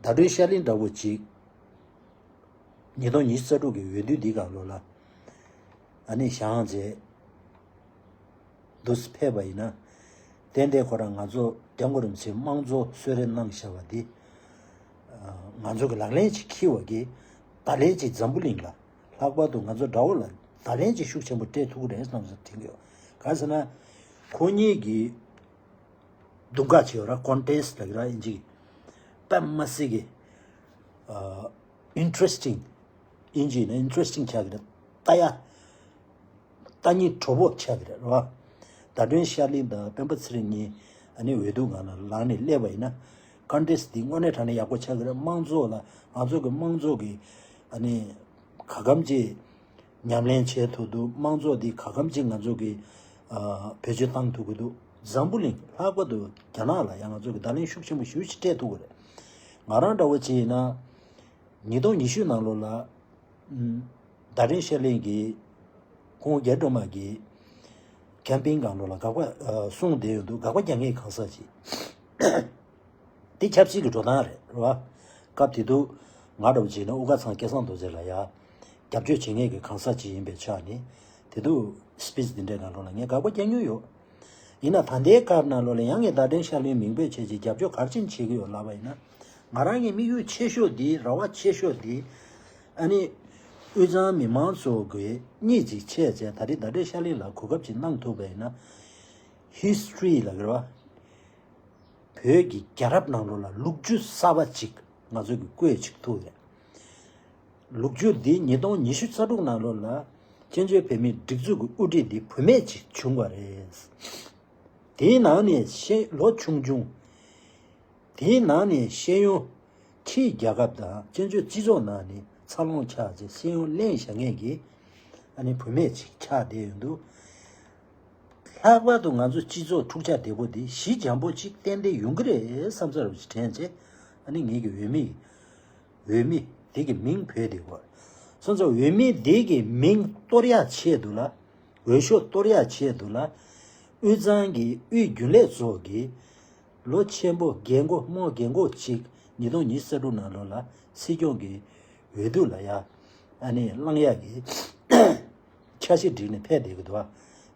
ཟླ་སྒྲོན་ཤར་གླིང་འདྲ་བོ་ཅིག་ཉིས་སྟོང་ཉི་ཤུ་རྩ་དྲུག་གི་འོས་བསྡུ་འདི་སྒང་ལོགས་ལ་ཨ་ནི་བཞེངས་རྗེས་འདུག་སེ་ཕེབས་པ་ཡིན་ན། ཏན་ཏན་ཁོ་རང་ང་ཚོ་སྐྱབས་མགོན་རིན་པོ་ཆེ་དམངས་གཙོ་གསོལ་རས་གནང་བཞག་པ་འདི་ང་ཚོ་གི་ལག་ལེན་ཅིག་འཁེལ་བ་གི་བརྡ་ལན་ཅིག་འཛམ་བུ་གླིང་ལ་ལྷག་པར་དུ་ང་ཚོ་དགྲ་བོ་ལ་བརྡ་ལན་ཅིག་ཤུགས་ཆེན་པོ་སྤྲད་ཐུབ་ཀྱི་རེད་བསམ་བསམ་དྲན་གྱི་ཡོད། ག་རེ་ཟེར་ན། ཁོ་གཉིས་ཀྱི་དུང་དཀར་ཆེ་བ་ར་ཀོན་ཊེ་སི་ཊི་ལ་གི་ར་ཨིན་ཇི་པད་མ་སི་གི་ཨ་ཨིན་ཊི་རེ་སི་ཊིང་། ཨིན་ཇི་ནས་ཨིན་ཊི་རེ་སི་ཊིང་ཆགས་ཀྱི་རེད། ལྟ་ཡ་ལྟ་སྙིང་བྲོ་པོ་ཆགས་ཀྱི་རེད་ར། ཟླ་སྒྲོན་ཤར་གླིང་དང་སྤེན་པ་ཚེ་རིང་གཉིས་ཨ་ནི་འོས་བསྡུ་སྒང་ལ་ལངས་ནས་སླེབས་པ་ཡིན་ན། ཀོན་ཊེ་སི་ཊི་འདི་དངོས་གནས་དྲང་གནས་ཡག་པོ་ཆགས་ཀྱི་རེད། དམངས་གཙོ་ལ་ང་ཚོ་གི་དམངས་གཙོ་གི་ཨ་ནི་ག་གམ་གྱི་ཉམས་ལེན་བྱེད་ཐུབ་འདུག་དམངས་གཙོ་འདི་ག་གམ་གྱི་ང་ཚོ་གི་ཨ་བེད་སྤྱོད་བཏང་ཐུབ་ཀྱི་འདུག་འཛམ་བུ་གླིང་ལྷག་པར་དུ་རྒྱ་ནག་ལ་ཡང་ང་ཚོ་གི་བརྡ་ལན་ཤུགས་ཆེན་པོ་ཞེ་པོ་ཅིག་སྤྲད་ཐུབ་ཀྱི་རེད། ང་རང་འདྲ་བོ་ཅིག་ཡིན་ན་ཉིས་སྟོང་ཉི་ཤུ་ནང་ལོགས་ལ་ཨམ་ཟླ་སྒྲོན་ཤར་གླིང་གི་ཁོང་རྒྱ་སྒྲོལ་མ་གི་ཀེམ་པེན་སྒང་ལོགས་ལ་དགག་པ་ཨ་གསུངས་བསྡད་ཡོད་འདུག་དགག་པ་རྒྱག་མཁན་གང་ཟག་ཅིག་དེ་ཆབ་སྲིད་ཀྱི་འགྲོ་སྟངས་རེད་རེད་བ། སྐབས་དེ་དུས་ང་འདྲ་བོ་བྱས་ན་དབུ་དཀར་ཚང་སྐལ་བཟང་རྡོ་རྗེ་ལ་ཡ་རྒྱབ་སྐྱོར་བྱེད་མཁན་གྱི་གང་ཟག་ཅིག་ཡིན་པའི་ཆ་ནས་དེ་དུས་སི་པི་ཆི་འདི་འདྲའི་ནང་ལོགས་ལ་ངས་དགག་པ་རྒྱག་མྱོང་ཡོད། ཡིན་ན་ད་ལྟའི་སྐབས་ནང་ལོགས་ལ་ཡང་ངས་ཟླ་སྒྲོན་ཤར་གླིང་མིང་འབོད་བྱས་རྗེས་རྒྱབ་སྐྱོར་ག་རེ་བྱེད་ཀྱི་ཡོད་ལབ་པ་ཡིན་ན། ང་རང་གི་དམིགས་ཡུལ་ཆེ་ཤོས་འདི་ར་བ་ཆེ་ཤོས་འདི་ཨ་ནི་དབུས་གཙང་མི་མང་ཚོ་གི་གཉིས་ཅིག་ཆེད་བྱས་ད་རེས་ཟླ་སྒྲོན་ཤར་གླིང་ལ་གོ་སྐབས་ཅིག་གནང་ཐུབ་པ་ཡིན་ན། ཧི་སི་ཊོ་རི་ལ་གི་ར་བ། བོད་ཀྱི་རྒྱལ་རབས་ནང་ལོགས་ལ་ལོ་རྒྱུས་གསར་པ་ཅིག་ང་ཚོ་གི་བཀོད་ཅིག་ཐུབ་རེད། ལོ་རྒྱུས་འདི་ཉིས་སྟོང་ཉི་ཤུ་རྩ་དྲུག་ནང་ལོགས་ལ་བཙན་བྱོལ་བོད་མིའི་སྒྲིག་འཛུགས་ཀྱི་དབུ་ཁྲིད་འདི་བུད་མེད་ཅིག་བྱུང་བ་རེད། དེའི་ནང་ནས་ཤེས་ལོ་ཆུང་ཆུང་། དེའི་ནང་ནས་ཤེས་ཡོན་ཕྱིའི་རྒྱལ་ཁབ་དང་བཙན་བྱོལ་སྤྱི་ཚོགས་ནང་ནས་འཚར་ལོངས་ཆགས་ཚེ་ཤེས་ཡོན་གླེང་བཞག་མཁན་གྱི་ཨ་ནི་བུད་མེད་ཅིག་ཆགས་བསྡད་ཡོད་འདུག་ལྷག་པར་དུ་ང་ཚོ་སྤྱི་ཚོགས་འཁྲུག་ཆ་དོད་པོ་འདི་ཞི་འཇམ་པོ་ཅིག་ཏན་ཏན་ཡོང་གི་རེད་བསམ་ཚར་བ་ཅིག་དྲན་བྱས། ཨ་ནི་ངེད་ཀྱི་འོས་མི། འོས་མི་དེ་གི་མིང་བོས་དེ་གོ། སོང་ཙང་འོས་མི་དེ་གི་མིང་གཏོར་ཡ་ཆེད་དུ་ལ། འོས་ཤོག་གཏོར་ཡ་ཆེད་དུ་ལ། དབུས་གཙང་གི་དབུས་རྒྱུན་ལས་ཚོ་གི་ལོ་ཆེན་པོ་རྒན་གོག་རྨོ་རྒན་གོག་ཅིག་ཉིས་སྟོང་ཉི་ཤུ་རྩ་དྲུག་ནང་ལོགས་ལ་སྲིད་སྐྱོང་གི་འོས་བསྡུ་ལ་ཡ་ཨ་ནི་བླང་ཡག་གི་འཆར་གཞི་བསྒྲིགས་ནས་ཕེབས་བསྡད་ཀྱི་འདུག་བ།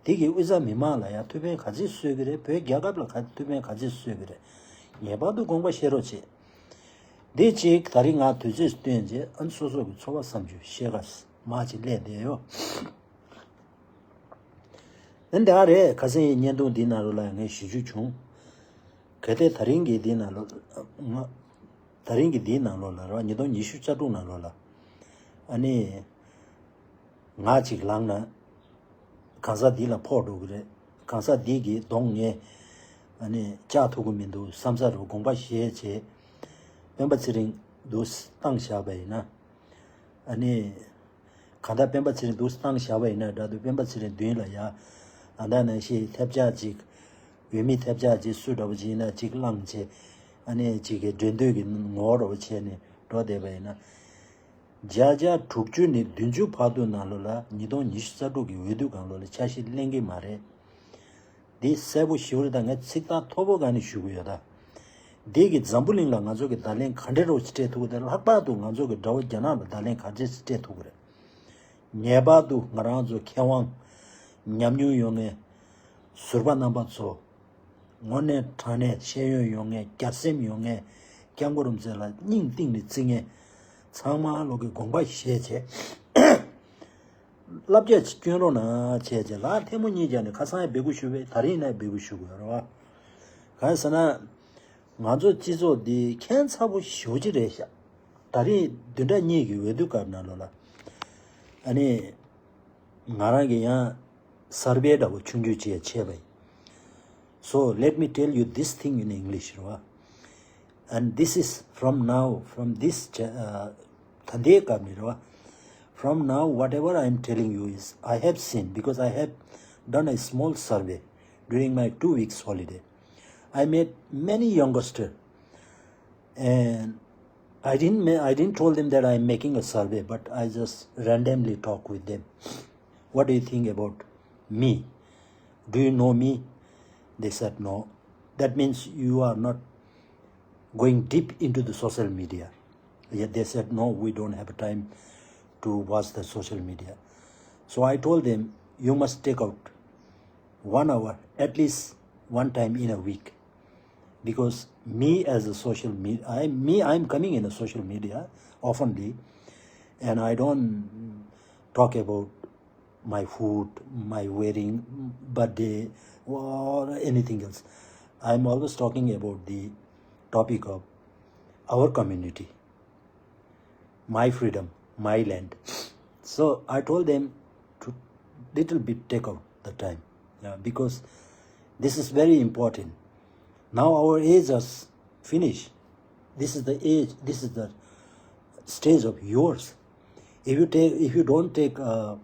དེ་གིས་དབུས་གཙང་མི་མང་ལ་ཡ་ཐུགས་ཕན་ག་ཚོད་གསོས་ཀྱི་རེད། བོད་རྒྱལ་ཁབ་ལ་ག་ཐུགས་ཕན་ག་ཚོད་གསོས་ཀྱི་རེད། ངེས་པར་དུ་དགོངས་པ་བཞེས་རོགས་བྱེད། འདི་གཅིག་ད་རིང་ང་དུས་ཚོད་བཏོན་རྗེས་ཨ་ནི་སོ་སོ་གི་ཚོར་བ་བསམ་ཚུལ་བཤད་ག་མ་ཅིག་སླེབས་བསྡད་ཡོད། ཨ་ནི་དེ་ག་རེད། ཁ་སང་ཡི་བརྙན་ཐུང་འདི་ནང་ལོགས་ལ་ངས་ཞུ་རྒྱུ་བྱུང་། གལ་ཏེ་ད་རིང་གི་འདི་ནང་ལོགས་ང་ད་རིང་གི་འདིའི་ནང་ལོགས་ལ་རེད་བ། ཉིས་སྟོང་ཉི་ཤུ་རྩ་དྲུག་ནང་ལོགས་ལ་ཨ་ནི་ང་ཅིག་ལངས་ན་གང་ཟག་འདི་ལ་ཕོག་འགྲོ་གི་རེད། གང་ཟག་འདི་གི་གདོང་ངས་ཨ་ནི་བཅག་ཐུབ་ཀྱི་མི་འདུག་བསམ་ས་རུ་དགོངས་པ་བཞེས་བྱས་སྤེན་པ་ཚེ་རིང་འདུག་བཏང་བཞག་པ་ཡིན་ན། ཨ་ནི་གང་ལྟར་སྤེན་པ་ཚེ་རིང་འདུག་བཏང་བཞག་པ་ཡིན་ན་འདྲ་འདུག་སྤེན་པ་ཚེ་རིང་མདུན་ལ་ཡ་ཨ་ད་ནང་བཞིན་ཐབས་ཆག་ཅིག་འོས་མི་ཐབས་ཆག་ཅིག་སུ་འདྲ་བོ་ཅིག་ཡིན་ན་ཅིག་བླངས་བྱས་ཨ་ནི་ཅིག་གི་འགྲན་བསྡུར་གྱི་ངོ་བོ་འདྲ་བོ་བྱས་ནས་འགྲོ་བསྡད་པ་ཡིན་ན། བརྒྱ་ཆ་དྲུག་ཅུ་ནས་བདུན་ཅུ་བར་དུ་ནང་ལོགས་ལ་ཉིས་སྟོང་ཉི་ཤུ་རྩ་དྲུག་གི་འོས་བསྡུ་སྒང་ལོགས་ལ་འཆར་གཞི་ལེན་གྱི་མ་རེད། འདི་གསལ་པོ་ཞེ་པོ་རེད། ད་ངས་ཚིག་ཐག་མཐོ་པོ་སྒང་ནས་ཞུ་གི་ཡོད་ད། འདི་གི་འཛམ་བུ་གླིང་ལ་ང་ཚོ་གི་བརྡ་ལན་ག་འདྲ་རོགས་ཅིག་སྤྲད་ཐུབ་ཀྱི་རེད། ལྷག་པར་དུ་ང་ཚོ་གི་དགྲ་བོ་རྒྱ་ནག་ལ་བརྡ་ལན་ག་འདྲ་ཅིག་སྤྲད་ཐུབ་ཀྱི་རེད། ངེས་པར་དུ་ང་རང་ཚོ་མཁས་དབང་ཉམས་མྱོང་ཡོད་མཁན་ཟུར་པ་རྣམ་པ་ཚོ། དངོས་གནས་དྲང་གནས་ཤེས་ཡོན་ཡོད་མཁན། རྒྱལ་སེམས་ཡོད་མཁན། སྐྱབས་མགོན་རིན་པོ་ཆེ་ལ་སྙིང་གཏིང་ནས་བརྩི་མཁན་ཚང་མ་ལོག་གི་དགོངས་པ་བཞེས་བྱས། བསླབ་བྱ་ཅིག་སྐྱོན་རོགས་གནང་བྱས་བྱས་ལ་ཐལ་མོ་གཉིས་སྦྱར་ནས་ཁ་སང་ཡང་འབོད་སྐུལ་ཞུས་པས་ད་རིང་ཡིན་ན་འབོད་སྐུལ་ཞུ་དགོས་རེད་བ། གང་ཟེར་ན། ང་ཚོ་སྤྱི་ཚོགས་འདི་ཁྱད་མཚར་པོ་ཞེ་པོ་ཅིག་རེད་ཤག་ད་རིང་བདུན་ཕྲག་གཉིས་ཀྱི་འོས་བསྡུ་སྐབས་ནང་ལོགས་ལ། ཨ་ནི། ང་རང་གི་ཡང་ སར་བེ་འདྲ་བོ་ཆུང་ཆུང་ཅིག་བྱས་པ་ཡིན། So let me tell you this thing in English རེད་བ། And this is from now, from this ch- uh, ད་ལྟའི་སྐབས་ནས་རེད་བ། From now, whatever I am telling you is, I have seen, because I have done a small survey during my two weeks holiday. I met many youngsters, and I didn't ma- I didn't told them that I am making a survey, but I just randomly talk with them. What do you think about me? Do you know me? They said no. That means you are not going deep into the social media. Yet they said no, we don't have time to watch the social media. So I told them, you must take out one hour at least one time in a week, because me as a social media, I me I'm coming in a social media oftenly, and I don't talk about my food, my wedding, birthday, or anything else. I'm always talking about the topic of our community, my freedom, my land. So I told them to little bit take out the time, yeah, because this is very important. Now our age has finished. This is the age, this is the stage of yours. If you take, if you don't take uh,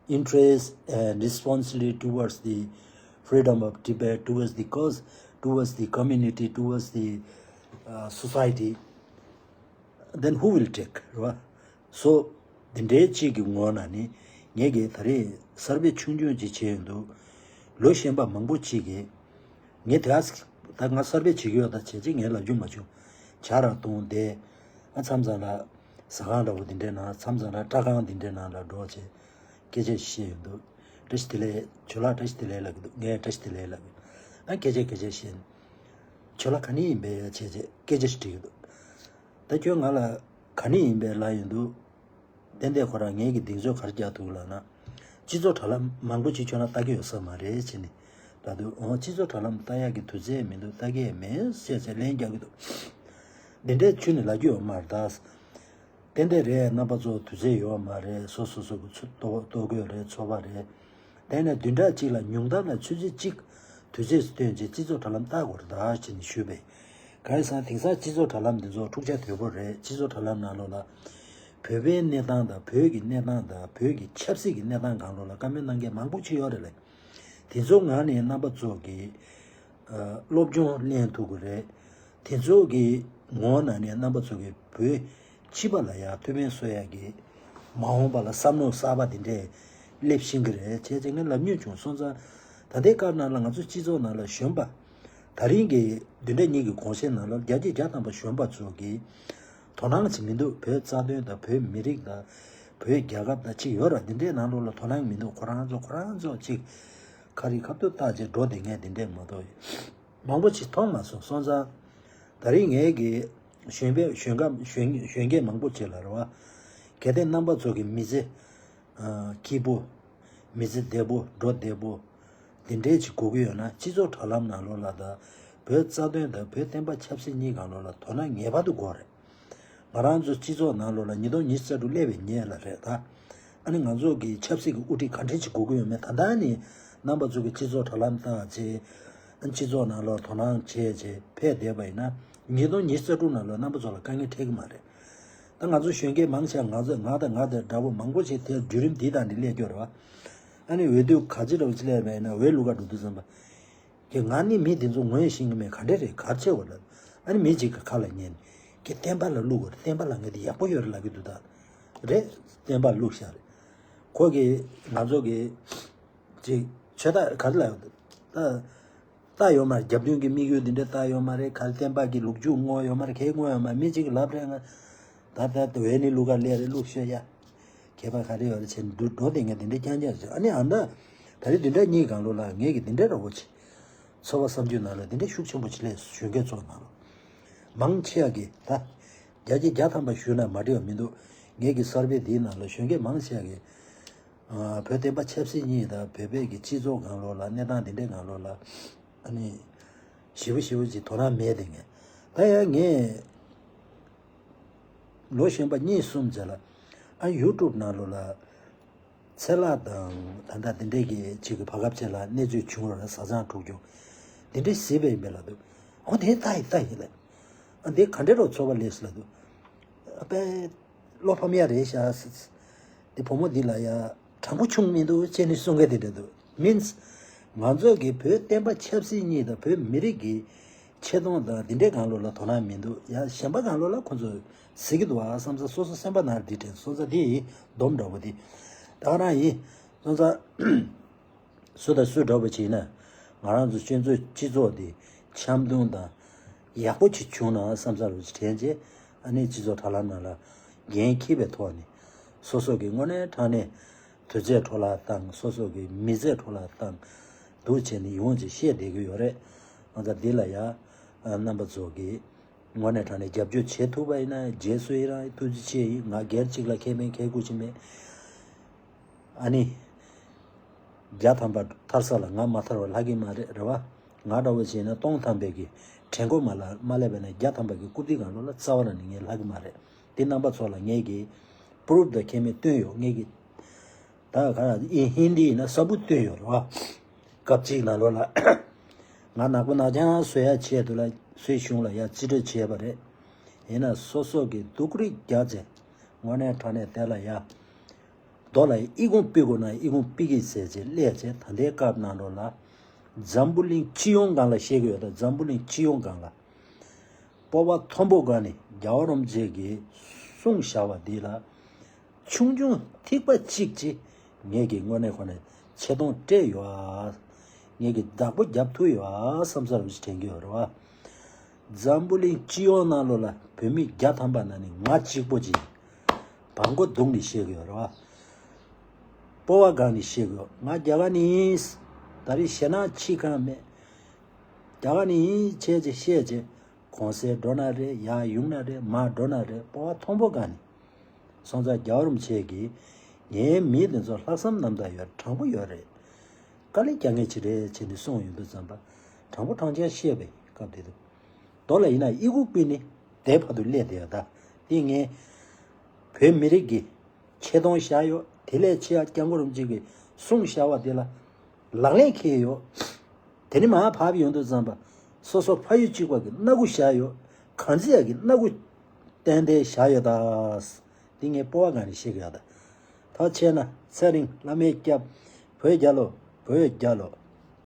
interest and responsibility towards the freedom of Tibet, towards the cause, towards the community, towards the uh, society, then who will take, right? So འདི་འདྲའི་གཅིག་གི་ངོ་ན་ནི་ངས་ཀྱི་ད་རེས་སར་བེ་ཆུང་ཆུང་ཅིག་བྱས་ཡོང་འདུག་ལོ་གཞོན་པ་མང་པོ་ཅིག་གིས་ངས་དེ་ཨ་ད་ང་སར་བེ་བྱེད་ཀྱི་ཡོད་ད་བྱས་ཅིག་ངས་ལབ་རྒྱུ་མ་བྱུང་། ཇ་རང་བཏུང་བསྡད། ཨ་མཚམས་མཚམས་ལ་ཟ་ཁང་འདྲ་བོ་འདི་འདྲའི་ནང་མཚམས་མཚམས་ལ་སྐྲ་ཁང་འདི་འདྲའི་ནང་ལ་འགྲོ་བྱས་སྐད་ཆ་བཤད་ཡོང་འདུག་བཀྲ་ཤིས་བདེ་ལེགས་ཇོ་ལགས། བཀྲ་ཤིས་བདེ་ལེགས་ལབ་ཀྱི་འདུག་ངས་བཀྲ་ཤིས་བདེ་ལེགས་ལབ་ཀྱི་འདུག་ཨ་སྐད་ཆ་སྐད་ཆ་བཤད། ཇོ་ལགས་ག་ནས་ཡིན་པས་ཡ་བྱས་བྱས་སྐད་ཆ་ཞིག་དྲིས་ཀྱི་འདུག་ད་ཁྱོད་ང་ལ་ག་ནས་ཡིན་པས་ལབ་ཡོང་འདུག་ཏན་ཏན་ཁོ་རང་ངེད་ཀྱི་གདེང་ཚོད་ག་རེ་རྒྱག་ཐུབ་ལབ་ན། སྤྱི་ཚོགས་དྲ་ལམ་མང་པོ་ཅིག་ཁྱོད་རང་ལྟ་གི་ཡོད་ས་མ་རེད་ཅེས་ནི། ད་དུང་འོ་སྤྱི་ཚོགས་དྲ་ལམ་ལྟ་ཡག་གི་དུས་ཚོད་མི་འདུག་ལྟ་གི་མེད་ཟེར་ཟེར་ལན་རྒྱག་གི་འདུག་འདི་འདྲའི་ཁྱོད་ནི་ལབ་རྒྱུ་ཡོད་མ་རེད་ད། ཏན་ཏན་རེད། རྣམ་པ་ཚོ་དུས་ཚོད་ཡོད་མ་རེད། སོ་སོ་སོ་གི་ཚོ་ལྟོ་ལྟོ་གོས་རེད། ཚོ་པ་རེད། དེ་ནས་བདུན་ཕྲག་གཅིག་ལ་ཉུང་མཐའ་ལ་ཆུ་ཚོད་གཅིག་དུས་ཚོད་སྟོན་བྱས་སྤྱི་ཚོགས་དྲ་ལམ་ལྟ་དགོས་རེད་ད་ཅེས་ནི་ཞུས་པས། གང་ཡིན་ཟེར་ན་དེང་སང་སྤྱི་ཚོགས་དྲ་ལམ་འདི་ཚོ་འཁྲུག་ཆ་དོད་པོ་རེད། སྤྱི་ཚོགས་དྲ་ལམ་ནང་ལོགས་ལ་བོད་པའི་གནས་སྟངས་དང་བོད་ཀྱི་གནས་སྟངས་དང་བོད་ཀྱི་ཆབ་སྲིད་ཀྱི་གནས་སྟངས་སྒང་ལོགས་ལ་བཀའ་མོལ་གནང་མཁན་མང་པོ་ཅིག་ཡོད་རེད་ལ། དེ་ཚོ་ངག་ནས་རྣམ་པ་ཚོ་གིས་ཨ་སློབ་སྦྱོང་ལེན་ཐུབ་ཀྱི་རེད། དེ་ཚོ་གི་ངོ་ནང་ནས་རྣམ་པ་ཚོ་གིས་བོད་སྤྱི་པ་ལ་ཡང་ཐུགས་ཕན་གསོས་ཡག་གི་མ་འོངས་པ་ལ་བསམ་བློ་གསར་པ་དེ་འདྲས་སླེབས་ཤེས་ཀྱི་རེད་བྱས་བྱས་ངས་ལབ་མྱོང་བྱུང་། སོང་ཙང་ད་ལྟའི་སྐབས་ནང་ལ་ང་ཚོ་སྤྱི་ཚོགས་ནང་ལ་གཞོན་པ་ད་རིང་གི་བདུན་ཕྲག་གཉིས་ཀྱི་གོང་བཤད་ནང་ལ་བརྒྱ་ཆ་བརྒྱ་ཐམ་པ་གཞོན་པ་ཚོ་གིས་དོ་སྣང་བྱེད་མི་འདུག་བོད་རྩ་དོན་དང་བོད་མི་རིགས་དང་བོད་རྒྱལ་ཁབ་དང་ཅིག་ཡོད་ར། འདི་འདྲའི་ནང་ལོགས་ལ་དོ་སྣང་མི་འདུག་ཁོ་རང་ཚོ་ཁོ་རང་ཚོ་ཅིག་ཁ་རི་ཁ་ཐུག་བཏགས་བྱས་འགྲོ་བསྡད་མཁན་འདི་འདྲས་མ་གཏོགས་མང་པོ་ཅིག་མཐོང་མ་སོང་། སོང་ཙང་ད་རིང་ངས་ཀྱི་གཞོན་པའི་གཞོན་སྐམ་གཞོན་གཞོན་སྐྱེས་མང་པོ་ཅིག་ལ་རེད་བ། གལ་ཏེ་རྣམ་པ་ཚོ་གི་མི་ཚེ་ཨ་སྐྱིད་པོ། མི་ཚེ་བདེ་པོ་འགྲོ་བདེ་པོ། འདི་འདྲས་ཅིག་དགོས་ཀྱི་ཡོད་ན་སྤྱི་ཚོགས་དྲ་ལམ་ནང་ལོགས་ལ་དང་བོད་རྩ་དོན་དང་བོད་བསྟན་པ་ཆབ་སྲིད་གཉིས་སྒང་ལོགས་ལ་དོ་སྣང་ངེས་པར་དུ་དགོས་རེད། ང་རང་ཚོ་སྤྱི་ཚོགས་ནང་ལོགས་ལ་ཉིས་སྟོང་ཉི་ཤུ་རྩ་དྲུག་སླེབས་པའི་ཉེ་ལ་རེད་ད། ཨ་ནི་ང་ཚོ་གི་ཆབ་སྲིད་ཀྱི་དབུ་ཁྲིད་ག་འདྲས་ཅིག་དགོས་ཀྱི་ཡོད་མེད་ད་ལྟ་ནི་རྣམ་པ་ཚོ་གི་སྤྱི་ཚོགས་དྲ་ལམ་བཏང་བྱས། ཨ་ནི་སྤྱི་ཚོགས་ནང་ལོགས་དོ་སྣང་བྱས་བྱས་ཕེབས་བསྡད་པ་ཡིན་ན་ཉིས་སྟོང་ཉི་ཤུ་རྩ་དྲུག་ནང་ལོགས་རྣམ་པ་ཚོ་ལ་དཀའ་ངལ་འཕྲད་ཀྱི་མ་རེད། ད་ང་ཚོ་གཞོན་སྐྱེས་མང་ཆེ་ང་ཚོ་ང་དང་ང་དང་འདྲ་པོ་མང་པོ་ཞིག་དེ་བརྒྱུད་རིམ་འདི་དང་འདི་སླེབས་ཀྱི་ཡོད་རེད་བ། ཨ་ནི་འོས་བསྡུ་ག་ཅི་འདྲ་བོ་ཅིག་སླེབས་པ་ཡིན་ན་འོས་བླུག་ག་འགྲོ་དུས་ཙམ་པ། ཀྱེ་ང་ནི་མི་འདི་ཚོ་ངོས་ཤེས་ཀྱི་མེད། ག་འདྲ་རེད་ག་རེ་བྱེད་དགོས་ལབ། ཨ་ནི་མི་གཅིག་གི་ཁ་ལ་ཉན། ཀྱེ་བསྟན་པ་ལ་བླུག་དགོས་རེད། བསྟན་པ་ལ་ངས་འདི་ཡག་པོ་ཡོད་རེད་ལབ་ཀྱི་འདུག་ད། རེད། བསྟན་པ་བླུག་ཤག་རེད། ཁོ་གིས་ང་ཚོ་གི་ཅིག་ཆོས་ད་ག་རེ་ལབ་ད། ད་ཡོད་མ་རེད། རྒྱབ་མདུན་གྱི་དམིགས་ཡུལ་འདི་འདྲ་ད་ཡོད་མ་རེད། ག་རེ་བསྟན་པ་གི་ལུག་རྒྱུ་ངོ་ཡོད་མ་རེད། གའི་ངོ་ཡོད་མ་རེད། མི་གཅིག་གིས་ལབ་རེད་ང་། ད་ལྟ་དེ་བས་ནི་ལུག་ག་ལས་རེད་ལུག་ཤོད་ཡ། ཁྱད་པར་ག་རེ་ཡོད་རེད་བྱས་ནས་འདུག་འགྲོ་དེ་ངས་དེ་འདྲའི་རྐྱང་རྐྱང་བྱས། ཨ་ནི་ཨ་མདའ་ད་རེས་བདུན་ཕྲག་གཉིས་སྒང་ལོགས་ལ་ངས་ཀྱི་དེ་འདྲའི་ར་བོ་ཆེ། ཚོར་བ་བསམ་རྒྱུ་ནང་ལ་དེ་འདྲའི་ཤུགས་ཆེན་པོ་ཆེ་ལས་གཞོན་སྐྱེས་ཚོ་ནང་ལ། མང་ཆེ་བ་གི་ད། བརྒྱ་ཆ་བརྒྱ་ཐམ་པ་ཞུས་ན་མ་འགྲིག་པ་མི་འདུག་ངས་ཀྱི་གསར་པའི་དེའི་ནང་ལ་གཞོན་སྐྱེས་མང་ཆེ་བ་གི་ཨ་བོད་བསྟན་པ་ཆབ་སྲིད་གཉིས་དང་བོད་པའི་གི་སྤྱི་ཚོགས་སྒང་ལོགས་ལ་གནས་སྟངས་དེ་འདྲའི་སྒང་ལོགས་ལ་ཨ་ནི་ཞེ་པོ་ཞེ་པོ་ཅིག་དོ་སྣང་མེད་དེ་ངས་ད་ཡང་ངས་ལོ་གཞོན་པ་གཉིས་གསུམ་ཙམ་ལ་ཨ་ཡུ་ཊུབ་ནང་ལོགས་ལ་ ཚེ་ལྷ་དང་ད་ལྟ་དེ་འདྲས་ཀྱི་གཅིག་གི་བར་སྐབས་ཅིག་ལ་གནས་ཚུལ་བྱུང་བ་རེད། བཟའ་ཚང་དཀྲུག་རྒྱུ་དེ་འདྲས་ཟེར་བས་ཡིན་པས་ལབ་འདུག་ཨོ་དེ་ལྟ་ཡི་ལྟ་ཡི་ལབ། ཨ་འདི་ག་འདྲས་རོགས་ཚོར་བ་ལས་ལབ་འདུག་ཨ་པའི་བློ་ཕམ་ཡ་རེད་ཤག་དེ་བུ་མོ་འདི་ལ་ཡ་དྲང་པོ་བྱུང་མི་འདུག་ཅེས་ནི་གསུང་མཁན་དེ་འདྲ་འདུག་མིན། ང་ཚོ་གི་བོད་བསྟན་པ་ཆབ་སྲིད་གཉིས་དང་བོད་མི་རིགས་ཀྱི་ཆེ་མཐོང་དང་འདི་འདྲའི་སྒང་ལོགས་ལ་དོ་སྣང་མི་འདུག་ཡ་གཞན་པ་སྒང་ལོགས་ལ་ཁོ་ཚོ་ཟེར་གྱི་འདུག་ཨ་བསམ་ས། སོ་སོ་སེམས་པ་ནང་འདི་དྲན་སོང་ཙང་དེ་ཡི་སྡོམ་འདྲ་པོ་དེ་ད་ག་རང་ཡིན་སོང་ཙང་། སུ་དང་སུ་འདྲ་པོ་བྱས་ན་ང་རང་ཚོ་སྤྱི་ཚོགས་སྤྱི་ཚོགས་འདི་འཆམ་མཐུན་དང་ཡག་པོ་ཅིག་བྱུང་ན་བསམ་ས་རུ་དྲན་རྗེས་ཨ་ནི་སྤྱི་ཚོགས་དྲ་ལམ་ནང་ལ་འགན་འཁྱེར་བའི་ཐོག་ནས་སོ་སོ་གི་དངོས་གནས་དྲང་གནས་དུས་ཚོད་འཕྲོ་བརླག་བཏང་། སོ་སོ་གི་མི་ཚེ་འཕྲོ་བརླག་བཏང་འདུག་བྱས་ནས་ཡོངས་ཀྱིས་བཤད་བསྡད་ཀྱི་ཡོད་རེད། ང་ཚོ་འདི་ལ་ཡ་རྣམ་པ་ཚོ་གིས་དངོས་གནས་དྲང་གནས་རྒྱབ་སྐྱོར་བྱེད་ཐུབ་པ་ཡིན་ན་རྗེས་སུ་ཡི་རང་ཐུགས་རྗེ་ཆེ་ཡིན། ང་སྒེར་གཅིག་ལ་ཁེ་ཕན་ཁེ་དགུ་ཅིག་མེད། ཨ་ནི། བརྒྱ་ཐམ་པ་ཐར་ས་ལ་ང་མ་ཐར་བ་ལྷག་གི་མ་རེད་རེད་བ། ང་འདྲ་བོ་བྱས་ན་སྟོང་ཐམ་པའི་གི་དྲན་གོ་མ་ལ་མ་སླེབས་པ་ན་བརྒྱ་ཐམ་པ་གི་རྐུབ་སྟེགས་སྒང་ལོགས་ལ་རྩ་བ་ལ་ནི་ངས་ལྷག་གི་མ་རེད། དེ་རྣམ་པ་ཚོ་ལ་ངས་གི་པུ་རུབ་དང་ཁེ་མེད་སྟོན་ཡོད། ངས་གི་ད་ག་ཨིན་ཧིན་དི་ཡིན་ན་ས་བུ་སྟོན་ཡོད་རེད་བ། སྐབས་གཅིག་ནང་ལོགས་ལ་ང་ནག་པོ་ནག་རྐྱང་བཟོ་ཡ་ཆེད་དུ་ལ་སུའི་གཞུང་ལ་ཡ་རྩིས་སྤྲོད་བྱས་པ་རེད། ཡིན་ན་སོ་སོ་གི་སྡུག་རུས་རྒྱག་ཚེ་དངོས་གནས་དྲང་གནས་དེ་ལ་ཡ། རྡོ་ལ་ཨི་ཁུང་ཕུད་དགོས་ན་ཨི་ཁུང་ཕུད་ཀྱི་ཟེར་བྱས་སླེབས་བྱས་ད་ལྟའི་སྐབས་ནང་ལོགས་ལ། འཛམ་བུ་གླིང་སྤྱི་ཡོངས་སྒང་ལ་བཤད་ཀྱི་ཡོད། ད་འཛམ་བུ་གླིང་སྤྱི་ཡོངས་སྒང་ལ། སྤོབས་པ་མཐོན་པོ་སྒང་ནས་རྒྱལ་བ་རིན་པོ་ཆེ་གིས་གསུངས་བཞག་པ་འདི་ལ། ཆུང་ཆུང་ཐིགས་པ་གཅིག་ཅིག་ངས་ཀྱི་དངོས་གནས་ཁོ་ནས་ཆེ་མཐོང་སྤྲད་ཡོད་ཨ། ངས་ཀྱི་བདག་པོ་རྒྱབ་ཐུབ་ཡོད་ཨ་བསམ་ས་རུ་ཞིག་དྲན་གྱི་ཡོད་རེད་བ། འཛམ་བུ་གླིང་སྤྱི་ཡོངས་ནང་ལོགས་ལ་བོད་མི་བརྒྱ་ཐམ་པ་ནང་ནས་ང་གཅིག་པོ་ཅིག་བང་མགོ་བརྡུངས་ནས་བཤད་གི་ཡོད་རེད་བ། སྤོབས་པ་སྒང་ནས་བཤད་གི་ཡོད། ང་རྒྱ་གར་ནས་ཡིན། ད་རེས་ཞེད་སྣང་ཕྱི་གང་མེད། རྒྱ་གར་ནས་ཡིན་བྱས་ཅེས་བཤད་ཅེས་གོང་གསལ་འགྲོ་ན་རེད། ཡར་ཡོང་ན་རེད། མར་འགྲོ་ན་རེད། སྤོབས་པ་མཐོན་པོ་སྒང་ནས། སོང་ཙང་རྒྱལ་བ་རིན་པོ་ཆེ་གིས་ངའི་མི་དེ་ཚོ་ལྷག་བསམ་རྣམ་དག་ཡོད། དྲང་པོ་ཡོད་རེད། དཀའ་ལས་རྒྱག་མཁན་ཅིག་རེད་བྱས་ནས་གསུངས་ཡོང་དུས་ཙམ་པ་དྲང་པོ་དྲང་རྐྱང་བཤད་པའི་སྐབས་དེ་དུས། རྡོ་ལ་ཡིན་ན་ཨི་ཁུང་ཕུད་ནས་དེ་བར་དུ་སླེབས་བསྡད་ཡོད། ད་དེ་ངས་བོད་མི་རིགས་ཀྱི་ཆེ་མཐོང་བཞག་ཡོད། དེ་ལས་ཆེ་ཡ་སྐྱབས་མགོན་རིན་པོ་ཆེ་གིས་གསུངས་བཞག་པ་དེ་ལ་ལག་ལེན་འཁེལ་ཡོད། དེ་ནས་མར་བབས་ཡོང་དུས་ཙམ་པ་སོ་སོ་ཕ་ཡུལ་གཅིག་པ་གི་སྣ་ཁུག་བཞག་ཡོད། གང་ཚེ་ཡ་གི་སྣ་ཁུག་ཏན་ཏན་བཞག་ཡོད་ད། འདི་ངས་སྤོབས་པ་སྒང་ནས་བཤད་གི་ཡོད་ད། ད་བྱས་ན་ཚེ་རིང་བླ་མའི་སྐྱབས། བོད་རྒྱལ་ལོ། བོད་རྒྱལ་ལོ།